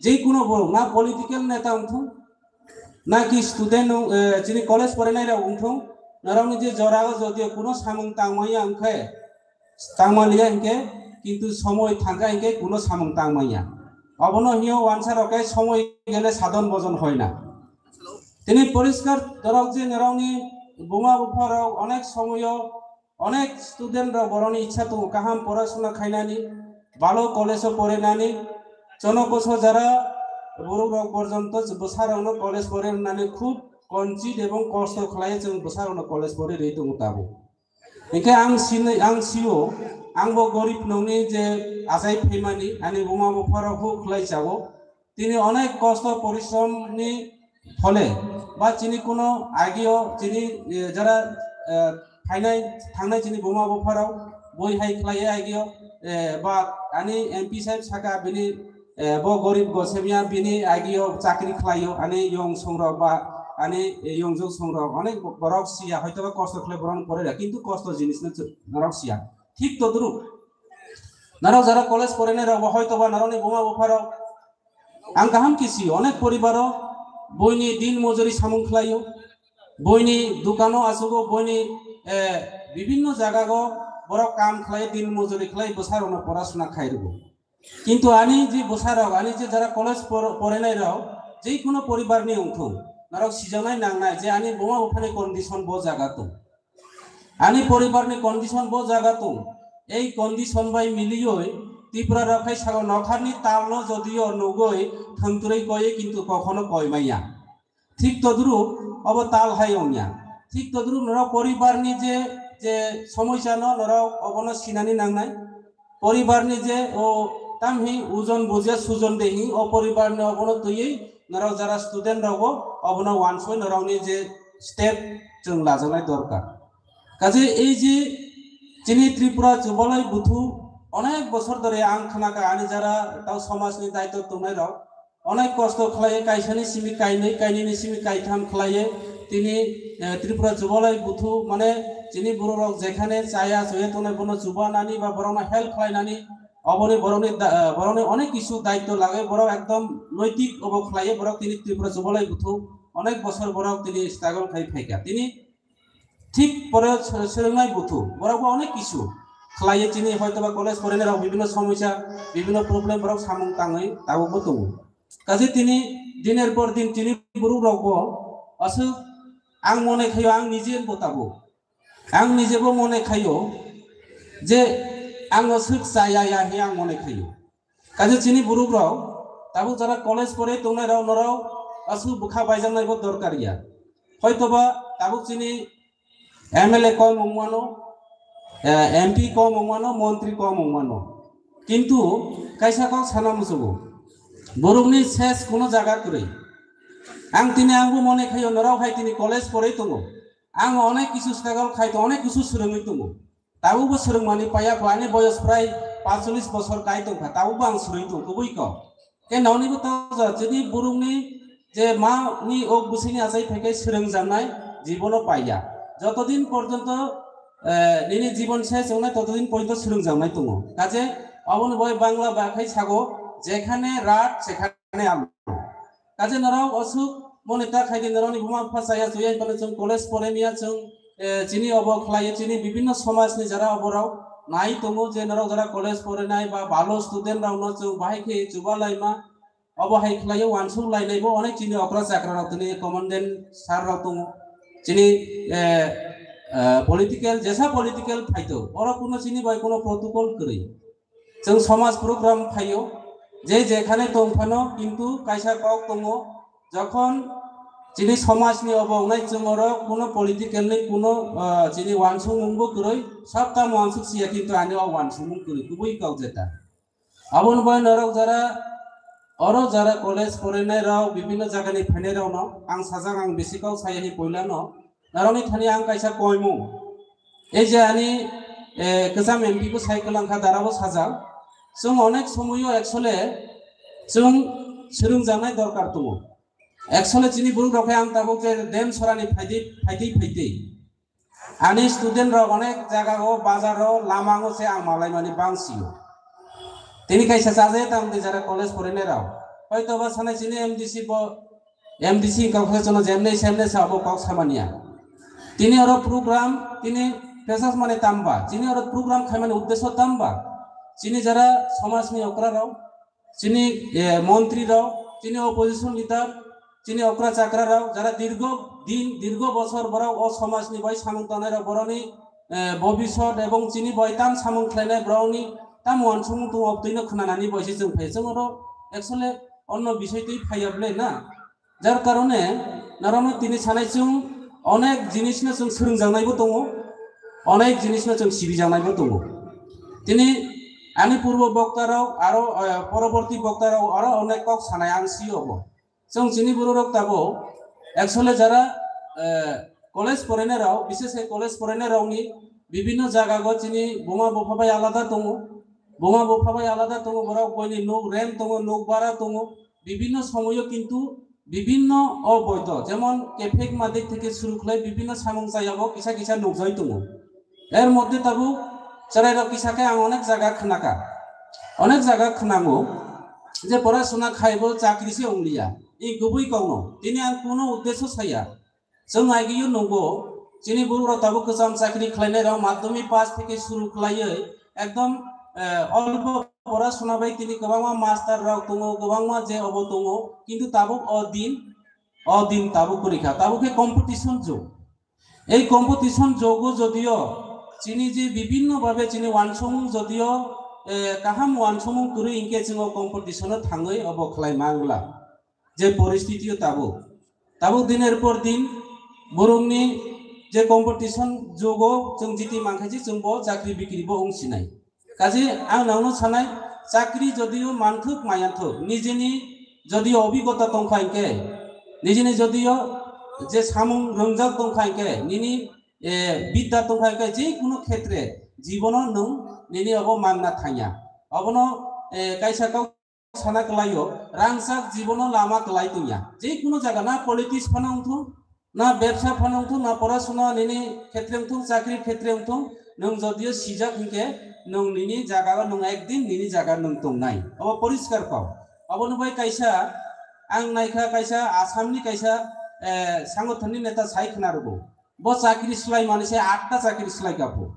je kuno borok na political neta wngthung, na ki student wng, eh, chini college porinai rok wngthung, norokni je jora o jodi kuno samung tangmaya wngkhe, tangmaliya hinkhe, kintu somoi thangkha hinkhe kuno samung tangmaya. Obono hiyo wansa rok khe somoi gele sadon bojon hoina. Tini poriskar dorok je norokni buma bupha rok onek somoyo onek student rok borokni ichha tongo kaham porasuna khainani, balo college o porinani, chono koso jara borok rok porjonto bwsa rokno college pore wngnani khub konchit ebong kosto khlai chwng bwsa rokno college pore rwi tongo tabuk. Hinkhe ang sinwi, ang sio, ang bo gorib nongni je achai phaimani, ani buma bupha rok huk khlai chago. Tini onek kosto porishrom ni phole, ba chini kuno agio chini, eh, jara, eh, phainai thangnai chini buma bupha rok boi hai khlai agio, eh, ba ani M P sahib saka bini, eh, bo gorib gosemiya bini agio chakri khlaio, ani yong songrok ba ani, eh, yongjok songrok onek borok siya hoito ba kosto khlai borok pore da, kintu kosto jinis no chu-, norok siya. Thik todruk norok jara college porinai rok bo hoito ba norokni buma bupha rok ang kaham kisi onek poribaro boini din mojori samung khlaio, boini dukano achugo, boini, eh, bibhinno jagago borok kam khlai din mojori khlai bwsa rokno porasuna khai rwgo. Kintu ani je bwsarok, ani je jara college por-, porenai rok, je kuno poribar ni wngthung, norok sijaknai nangnai je ani buma buphani condition bo jaga tong. Ani poribar ni condition bo jaga tong. Ei condition bai milioi Tripura rok khai sago nokharni tal no jodio nugoi thwngtwrwi koiye kintu kokhono koi manya. Thik todruk obo tal hai wngya. Thik todruk norok poribar ni je, je somoisa no norok obono sinani nangnai. Poribar ni je o tamhi ujon bujya sujon de hi o poribar ni obono twiwi norok jara student rogo obono wansoi norok ni je step chwng lajaknai dorkar. Kaje ei je chini Tripura Chubalai Buthu onek bosor dhore ang khnaka ani jara tau somaj ni daitw tongnai rok onek kosto khlai kaisani simi kainwi, kainwini simi kaitham khlaiwi tini, eh, Tripura Chubalai Buthu mane chini borok rok jekhane chaya choya tongnai bono chubanani ba borokno help khlainani Oboni borokni da-, eh, borokni onek kisu daitto lagwi borok ekdom noitik obo khlaiwi borok tini Tripura chubalai buthu onek bosor borok tini struggle khai phaikha. Tini thik pore sw-, swrwngnai buthu borok bo onek kisu khlaiwi chini hoitoba college porinai rok bibhinno somosya, bibhinno problem borok samung tangwi tabukbo tongo. Kaje tini diner por din tini borok rok bo aswk ang mone khaio ang nije bo tabuk. Ang nijebo mone khaio je ang aswk chaya ya hinwi ang mone khaio. Kaje chini borok rok tabuk jara college pore tongnai rok norok aswk bwkha baijaknai bo dorkar ya. Hoitoba tabuk chini M L A kom wngmano, eh, M P kom wngmano, montri kom wngmano. Kintu kaisa kok sana musugo. Borokni ses kuno jaga kwrwi. Ang tini angbo mone khaio norok hai tini college pore tongo. Ang onek kisu struggle khai tongo, onek kisu swrwngwi tongo. Tabukbo swrwngmani paiya kho, ani boyos prai paanchchollish bosor kai tongkha, tabukbo ang swrwngwi tongo, kubui kok. Khe nonibo tongja, chini borokni je ma ni ok bwswini achai phaikhe swrwngjaknai jibono paiya. Jotodin porjonto, eh, nini jibon ses wngnai, totodin porjonto swrwngjaknai tongo. Kaje aboni bai Bangla ba khai sago, "Jekhane rat, sekhane alu." Kaje norok aswk mone ta khaidi norokni buma bupha chaya chuya hinphano chwng college poremiya chwng, eh, chini obo khlaiyo chini bibhinno somajni jara oborok nai tongo je norok jara college porinai ba balo student rokno chwng bahai khe chuba laima obo hai khlaiyo wansuk lainaibo onek chini okra chakra rok tini commandant sir rok tongo chini, eh, eh, political jesa political phaito oro kuno chini bai kuno protocol kwrwi. Chwng somaj program phaio, je jekhane tong phano, kintu kaisa kok tongo, jokhon chini somajni obo wngnai chwng oro kuno politicalni kuno, ah, chini wansukmungbo kwrwi, sabta wansuk siya, kintu ani o wansukmung kwrwi, kubui kok jeta. Aboni bai norok jara, oro jara college porinai rok, bibhinno jagani phainai rokno ang sajak, ang bisi kok saya hi poilano, norokni thani ang kaisa koimung. Ei je ani, eh, kwcham M P bo sai kwlangkha, darabo sajak. Chwng onek somoio actually chwng swrwngjaknai dorkar tongo. Actually chini borok rok khe ang tabuk je Demsorani phaidi, phaidi, phaidi. Ani student rok onek jaga o, bazar o, lama o se ang malai mani bang sio. Tini kaisa chajaye tang di jara college porinai rok. Hoito ba sanai chini M D C bo M D C kok se chwngno jemne semne sa obo kok samania. Tini oro program, tini freshers mane tamba, tini oro program khaimani uddesho tamba. Chini jara somajni okra rok, chini, eh, montri rok, chini opposition leader, chini okra chakra rok, jara dirgo din, dirgo bosor borok o somajni bai samung tangnai rok, borokni, eh, bobisot ebong chini bai tam samung khlainai borokni tam wansukmung tongo, obtwino khwnanani bai se chwng phai. Chwng oro actually onno bisai twi phaiya ble na. Jar karone norokno tini sanai chwng onek jinisno chwng swrwngjaknaibo tongo, onek jinisno chwng sibijaknaibo tongo. Tini ani purbo bokta rok aro, eh, poroborti bokta rok aro onek kok sanai ang sio bo. Chwng chini borok rok tabuk actually jara, eh, college porinai rok, bishes khe college porinai rokni bibhinno jaga go chini buma bupha bai alada tongo, buma bupha bai alada tongo, borok boini nuk rent tongo, nuk bara tongo, bibhinno somoyo kintu bibhinno o boito, jemon kephek madik theke suru khlai bibhinno samung chayao kisa kisa nukjai tongo. Er moddhe tabuk chwrairok kisa khe ang onek jaga khnakha, onek jaga khnango je porasuna khaibo chakri se ongliya, i kubui kokno tini ang kuno uddesho saya. Chwng aigio nugo, chini borok rok tabuk kwcham chakri khlainai rok madhyamik pass theke suru khlaiwi ekdom, eh, olpo porasuna bai tini kwbangma master rok tongo, kwbangma je obo tongo, kintu tabuk o din, o din tabuk kwrwi kha, tabuk khe competition jug. Ei competition jugo jodio chini je bibhinno bhabe chini wansukmung jodio, eh, kaham wansukmung kwrwi hinkhe chwng o competition o thangwi obo khlai mangla. Je poristiti o tabuk, tabuk diner por din borokni je competition jugo chwng jiti mankha je chwng bo chakri bikri bo wng sinai. Kaje ang nangno sanai, chakri jodio manthok mayanthok, nijini jodio obigota tongkha hinkhe, nijini jodio je samung rwngjak tongkha hinkhe, nini, eh, bidya tongkha hinkhe, je kuno khetre jibono nwng nini obo mangna thangya. Obono, eh, kaisa kok sana kwlaio, rangchak jibono lama kwlai tongya. Je kuno jaga na politics phano wngthung, na bebsa phano wngthung, na porasuna nini khetre wngthung, chakri khetre wngthung, nwng jodio sijak hinkhe nwng nini jaga o nwng ekdin nini jaga nwng tongnai. Obo poriskar kok. Obo ni bai kaisa ang naikha kaisa Assam ni kaisa, eh, sangothon ni neta sai khna rwgo. Bo chakri slai mani se atta chakri slai ka pho.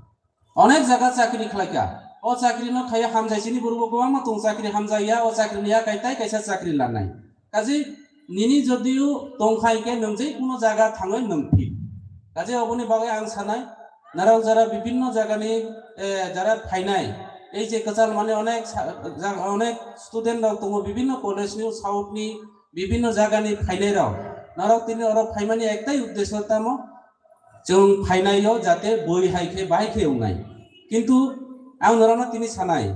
Onek jaga chakri khlai ka. O chakri no khaiya hamjai sini borok bo kwbangma tong chakri hamjaiya, o chakri ni yakai tai kaisa chakri lanai. Kaje nini jodiu tongkha hingke nwng je kuno jaga thangwi nwng phi. Kaje oboni bagwi ang sanai, narok jara bibinno jagani, eh, jara phainai, ei je kwchal mani onek sa-, ja-, onek student rok tongo bibinno college ni, south ni bibinno jagani phainai rok. Narok tini oro phaimani ektai uddesho tamo, chwng phainai o jate boi hai khe bahai khe wngnai. Kintu ang norokno tini sanai,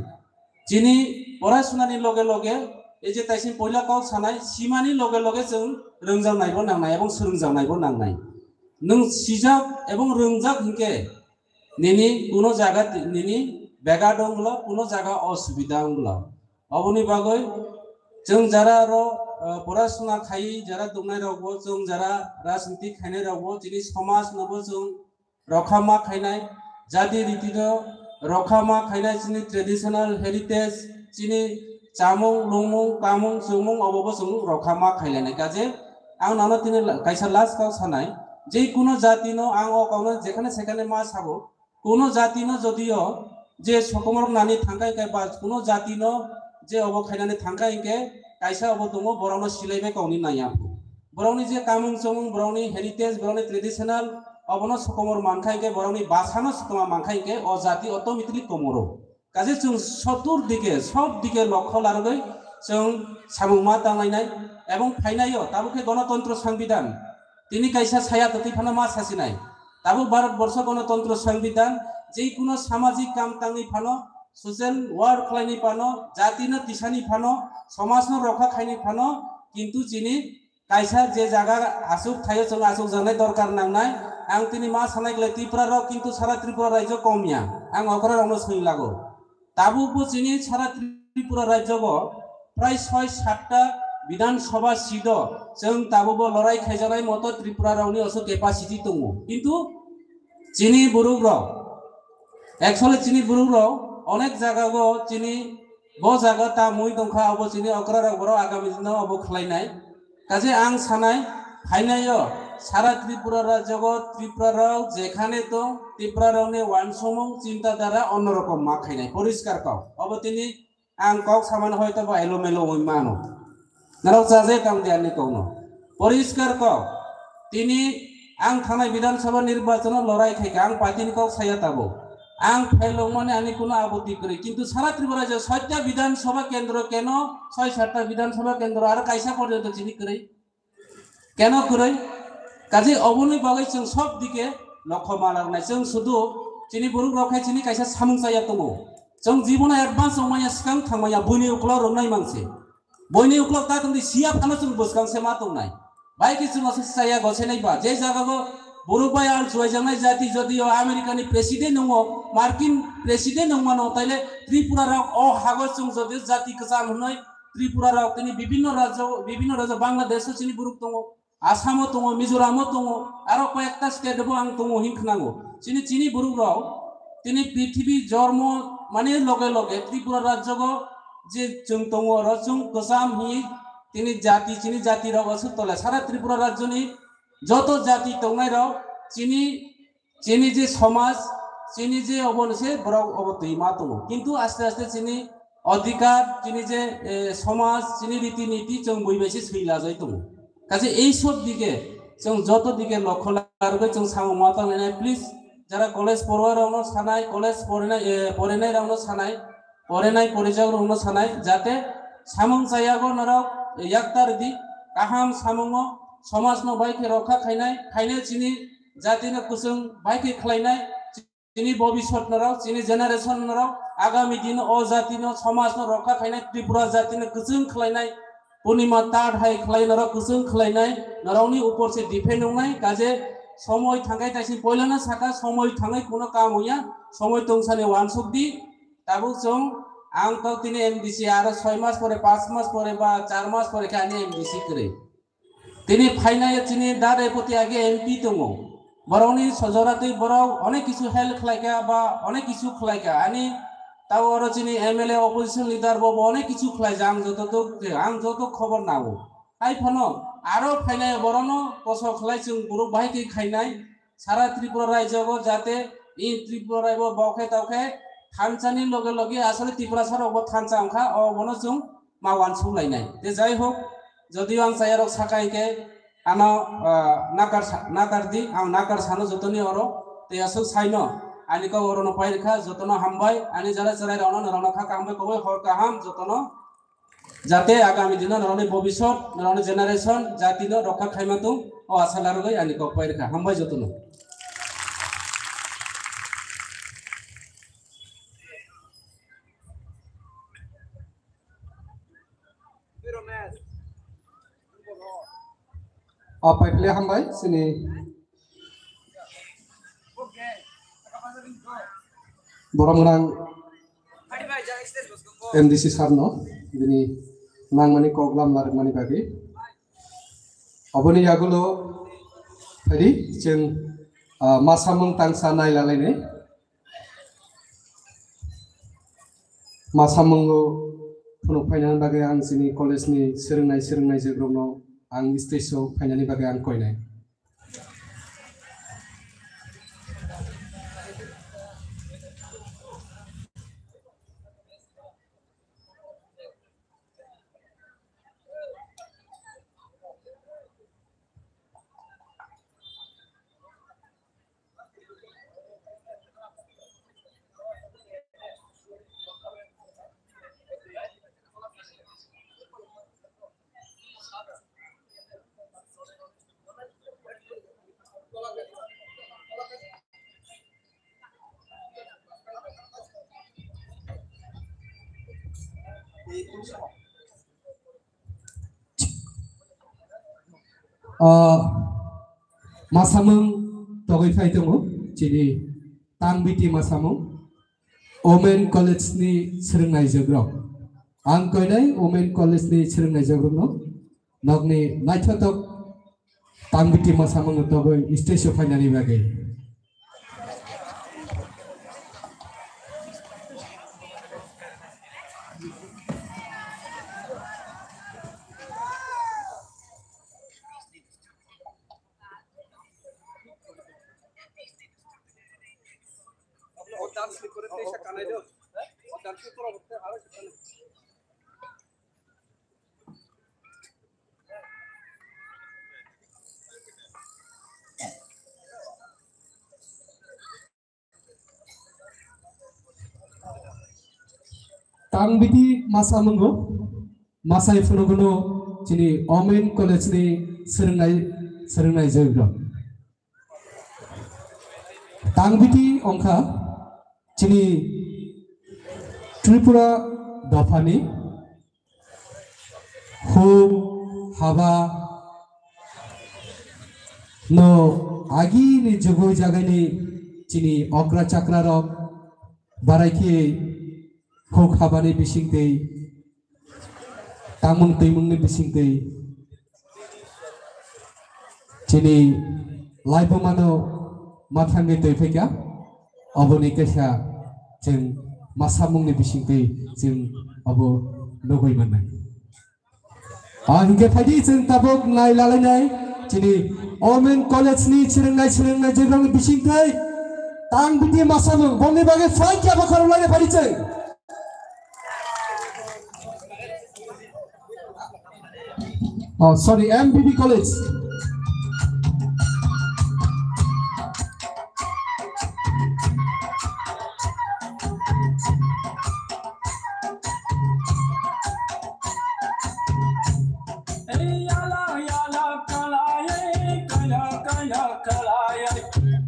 chini porasuna ni loge loge, ei je taising poila kok sanai, simani loge loge chwng rwngjaknai bo nangnai ebong swrwngjaknai bo nangnai. Nwng sijak ebong rwngjak hinkhe nini kuno jaga ti-, nini bega dong bwla, kuno jaga osubida wng bwla. Oboni bagwi chwng jara ro, eh, porasuna khai jara tongnai rok bo, chwng jara rajniti khainai rok bo, chini somaj no bo chwng rokha ma khainai, jati riti no rokha ma khainai, chini traditional heritage, chini chamung, lungmung, kamung, chumung obo bo chwng rokha ma khailainai. Kaje ang nono tini la-, kaisa last kok sanai, je kuno jati no ang o kokno jekhane sekhane ma sabo, kuno jati no jodio je sokomorok nani thangkha hingkhe ba kuno jati no je obo khainani thangkha hingkhe kaisa obo tongo borok no silai bai kokni naiya. Borokni je kamung chomung, borokni heritage, borokni traditional, obono sokomor mankha hingkhe, borokni bhasha no sokomor mankha hingkhe, o jati automatically komoro. Kaje chwng sotur dike, sob dike lokho larwgwi chwng samung ma tanglainai ebong phainaio, tabuk khe Ganatantro Sangbidan. Tini kaisa saya kwtwi phano ma sasinai. Tabuk Bharat Borsho Ganatantro Sangbidan, je kuno samajik kam tangni phano, social work khlaini phano, jati no tisani phano, somaj no rokha khaini phano, kintu chini kaisa je jaga aswk thaio chwng aswk janai dorkar nangnai. Ang tini ma sanai glai Tripura rok kintu sara Tripura rajyo kom ya. Ang okra rokno swng lago. Tabuk bo chini sara Tripura rajyo go prai soi satta Bidhan Sabha seat o chwng tabuk bo lorai khaijaknai moto Tripura rokni oso capacity tongo. Kintu chini borok rok, actually chini borok rok onek jaga go chini bo jaga ta mui tongkha, abo chini okra rok borok agami dino abo khlainai. Kaje ang sanai, phainaio sara Tripura rajyogo Tripura rok jekhane tong, Tripura rokni wansomung chinta dhara onno rokom ma khainai, poriskar kok. Obo tini ang kok samani hoito bo elo melo wngwi mano. Norok chaje tang di ani kokno. Poriskar kok. Tini ang thanai Bidhan Sabha nirbachano lorai khaika, ang party ni kok saya tabo. Ang phailongmani ani kuno abuti kwrwi. Kintu sara Tripura je soita Bidhan Sabha kendro keno, soi satta Bidhan Sabha kendro aro kaisa porjonto chini kwrwi. Keno kwrwi? Kaje oboni bagwi chwng sob dike lokho ma lagnai. Chwng sudu chini borok rok hai chini kaisa samung chaya tongo. Chwng jibono advance wngmaya, swkang thangmaya, buini uklo romnai manse. Buini uklok ta tongdi siya phano chwng bwskang se ma tongnai. Bai khe chwng aswk chaya gosenai ba. Je jaga go borok bai al chuwaijaknai jati jodi o America ni president wngo, Markin president wngmano, taile Tripura rok o hago chwng jodi jati kwcham hwnwi Tripura rok tini bibinno rajyo, bibinno rajyo Bangladesh o chini borok tongo. Assam o tongo, Mizoram o tongo, aro koyekta state bo ang tongo hin khnango. Chini, chini borok rok tini prithibi jormo mani loge loge Tripura rajyo go je chwng tongo, oro chwng kwcham hi tini jati, chini jati rok aswk tole sara Tripura rajyo ni joto jati tongnai rok chini Chini je somaj, chini je obo se borok obo twi ma tongo. Kintu aste aste chini odhikar, chini je, eh, somaj, chini riti niti chwng bui bai se swi lajai tongo. Kaje ei sob dike chwng joto dike lokho larwgwi chwng samung ma tanglainai. Please, jara college porwa rokno sanai, college porinai, eh, porinai rokno sanai, porinai porijak rokno sanai, jate samung chayago norok yaktar di, kaham samungo somajno bai khe rokha khainai, khainai chini jatino kwchwng bai khe khlainai, chini bobisot norok, chini generation norok, agami dino o jatino, somajno rokha khainai, Tripura jatino kwchwng khlainai, purnima tat hai khlai norok kwchwng khlainai, norokni upor se depend wngnai, kaje somoi thangkai taising poilano saka, somoi thangwi kuno kam wngya, somoi tongsa ni uansuk di, tabuk chwng ang tok tini M D C aro soi mas pore, panch mas pore ba char mas pore khe ani M D C kwrwi. Tini phainai chini da Repoti age M P tongo. Borokni sojora twi borok onek kisu help khlaika ba onek kisu khlaika. Ani Tabo oro chini M L A opposition leader bo, bo onek kichu khlaijak, ang joto duk khe, ang joto khobor nango. Hai phano aro phainai borokno koso khlai chwng borok bahai khe khainai. Sara Tripura raijo bo jate in Tripura rai bo bokhe tokhe thansa ni loge loge asole Tiprasa rok bo thansa wngkha, o bono chwng ma wansuk lainai. Te jai hok, jodio ang chayarok saka hinkhe ano, ah, nakar sa-, nakar di, ang nakar sano jotoni oro, te aswk saino ani kok orono pairikha, jotono hambai, ani jara cherai rokno norokno kha kaham bai koboi hor kaham jotono, jate agami dino norokni bobisot, norokni generation, jatino rokha khaima tung, o asa larugwi ani kok pairikha, hambai jotono. O paiphle hambai chini borok gwnang M D C sir no bini nangmani kok lam narwkmani bagwi. Oboni yagulo phaidi chwng, ah, ma samung tangsa nailalainai. Ma samungo phunuk phainani bagwi ang chini college ni swrwngnai swrwngnaijwk rokno ang stage o phainani bagwi ang koinai. O masamung togwi phai tongo chini Tangbiti masamung, Women College ni swrwngnaijwk rok. Ang koinai Women College ni swrwngnaijwk rokno nokni naithotok Tangbiti masamung togwi stage o phainani bagwi. Tangbiti masamungo, masai phunukno chini Women College ni swrwngnai, swrwngnaijwk rok. Tangbiti wngkha chini Tripura dophani huk haba no agini jugui jagaini chini okra chakra rok barai khe huk habani bisingtwi tangmung twimungni bisingtwi chini laibumano mathangwi twi phaikha, oboni kaisa chwng masamungni bisingtwi chwng obo nugwi mannai. Ah, hinkhe phaidi chwng tabuk nai lalainai chini Women College ni swrwngnai swrwngnaijwk rokni bisingtwi Tangbiti masamung bongni bagwi phaikha bokhorok laina phaidi chwng. Oh, sorry, M B B College. Yala yala kalai, kaya kaya kalai,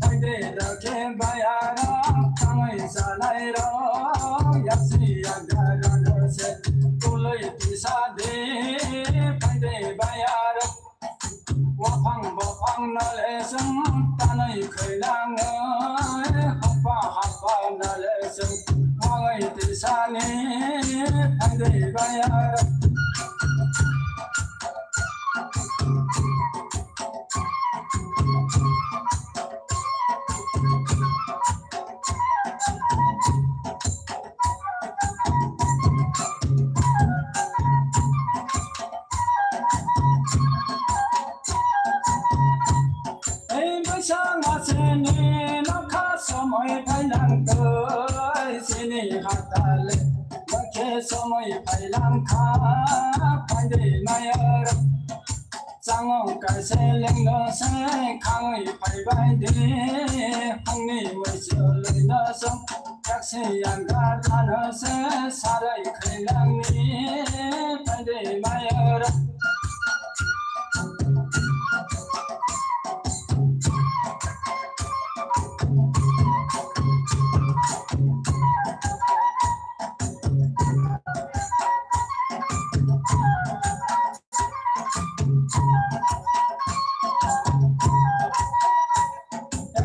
phaide rakhe bayara, tangwi salai ro, yasi yagara se, tuloi tisa de, phaide bayara. Waphang baphang nale seng tanai khailang, hapa hapa nale seng mangai tisani phaide bayara. Mai phailang twi chini hatale, bakhe somoi phailang kha, phaidi mayar. Changong kaise lengno se khangwi phaibai di, hongni muichulwino se, yaksi yanggarano se, sarai khailangni, phaidi mayar.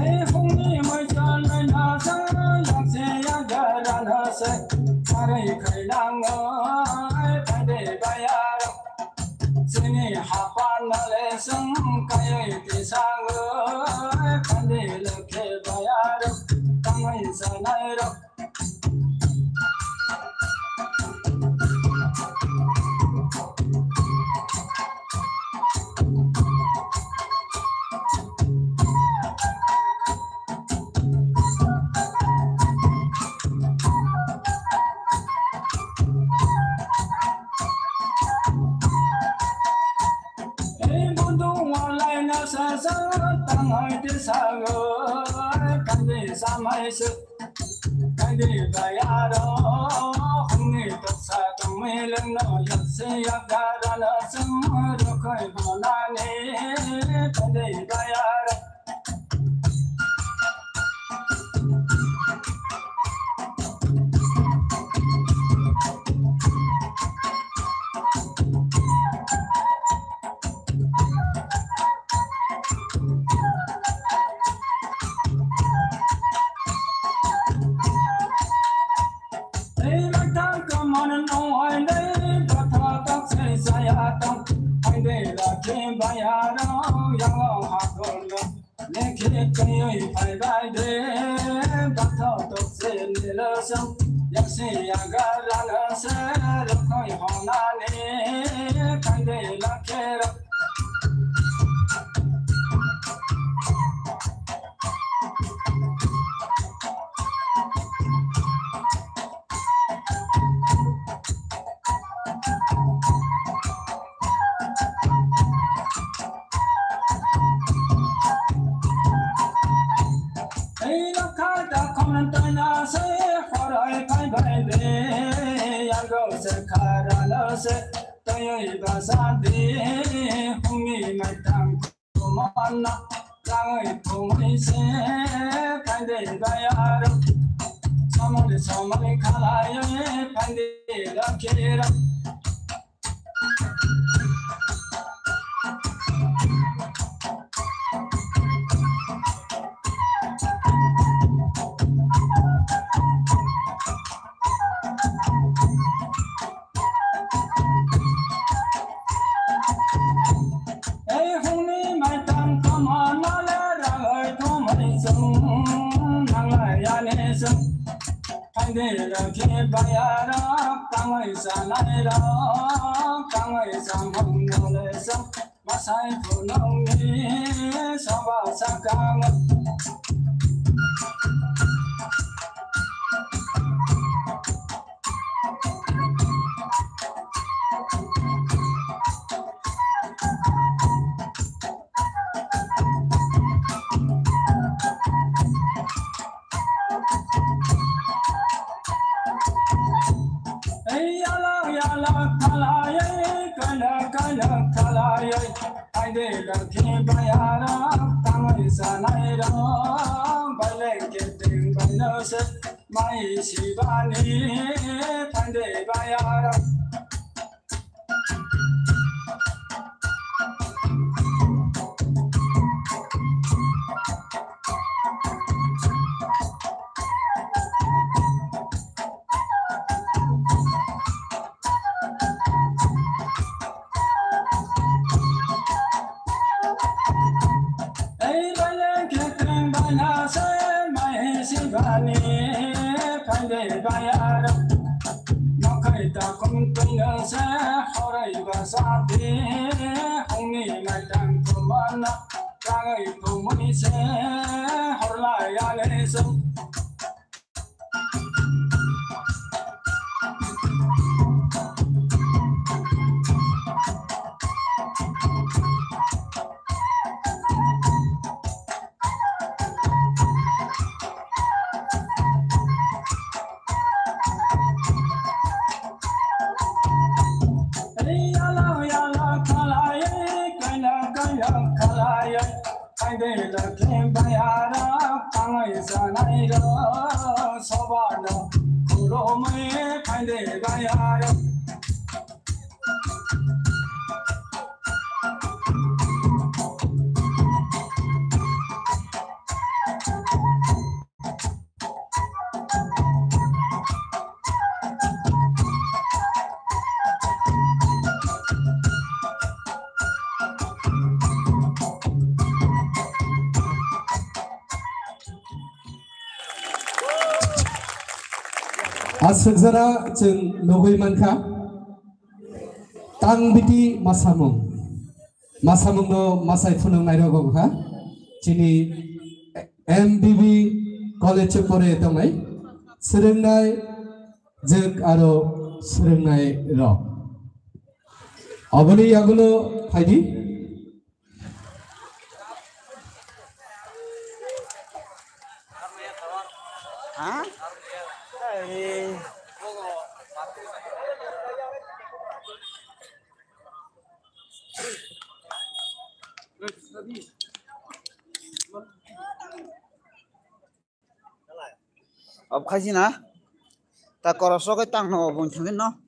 Ei hongni muichulwino se, yaksi yanggarano se, sarai khailango, phaidi mayar. Chini hapano le chwng kaiwi tisangwi, phaidi lokhe mayar, tangwi chanairok. Ei bundu walai no sasa, tangai te sago, kandi samai se, kandi bayaro, hongni toksa tongmi lengno, yaksi yagarano chwng rokhoi honani, kandi bayaro. Ei maktang kaman no ai dei, batha tak sei saya tang, ai dei la khe bayaro, yango hakol no. Lekhe kaiwi phaibai de, bathok tokse nilo song, yaksi yagarano se, rokhoi honani, phaide lakherok. Ei lokha da khomon toina se, horai phai bai de, yago se kharano se, toyoi basa de, hungni maitang. Mana, langwi thumwi se, phaide bayaro. Samani samani khalaiwi, phaide lakherok. Ei hungni maitang tongma nale ragoi thumai chwng, nanglai yani chwng. Phaide lakhe bayarok, tangwi chanairok, tangwi chamung nole chwng. Masai phunukni soba sakang. Ei yala yala khalai, ei kana kana khalai, ei phaide lakhe bayarok, tangwi chanairok, baleng keting baino se, mai sibani, phaide bayarok. Ei baleng kekreng bana se mai sibani, phaide bayarok. Nokhai takhum twino se, horai basa di, hungni maitang kumana, ragwi thumwi se, horlai ale se. Gayara tangai sanai ro, sobano khulumui phaide gayara. Aswk jora chwng nugwi mankha, tang biti masamung. Masamungno masai phunuknairok wngkha chini M B B college o pore tongnai swrwngnai jwk aro swrwngnairok. Oboni yagulo phaidi. Off khaisina ta korosok tang no obo thangwi no.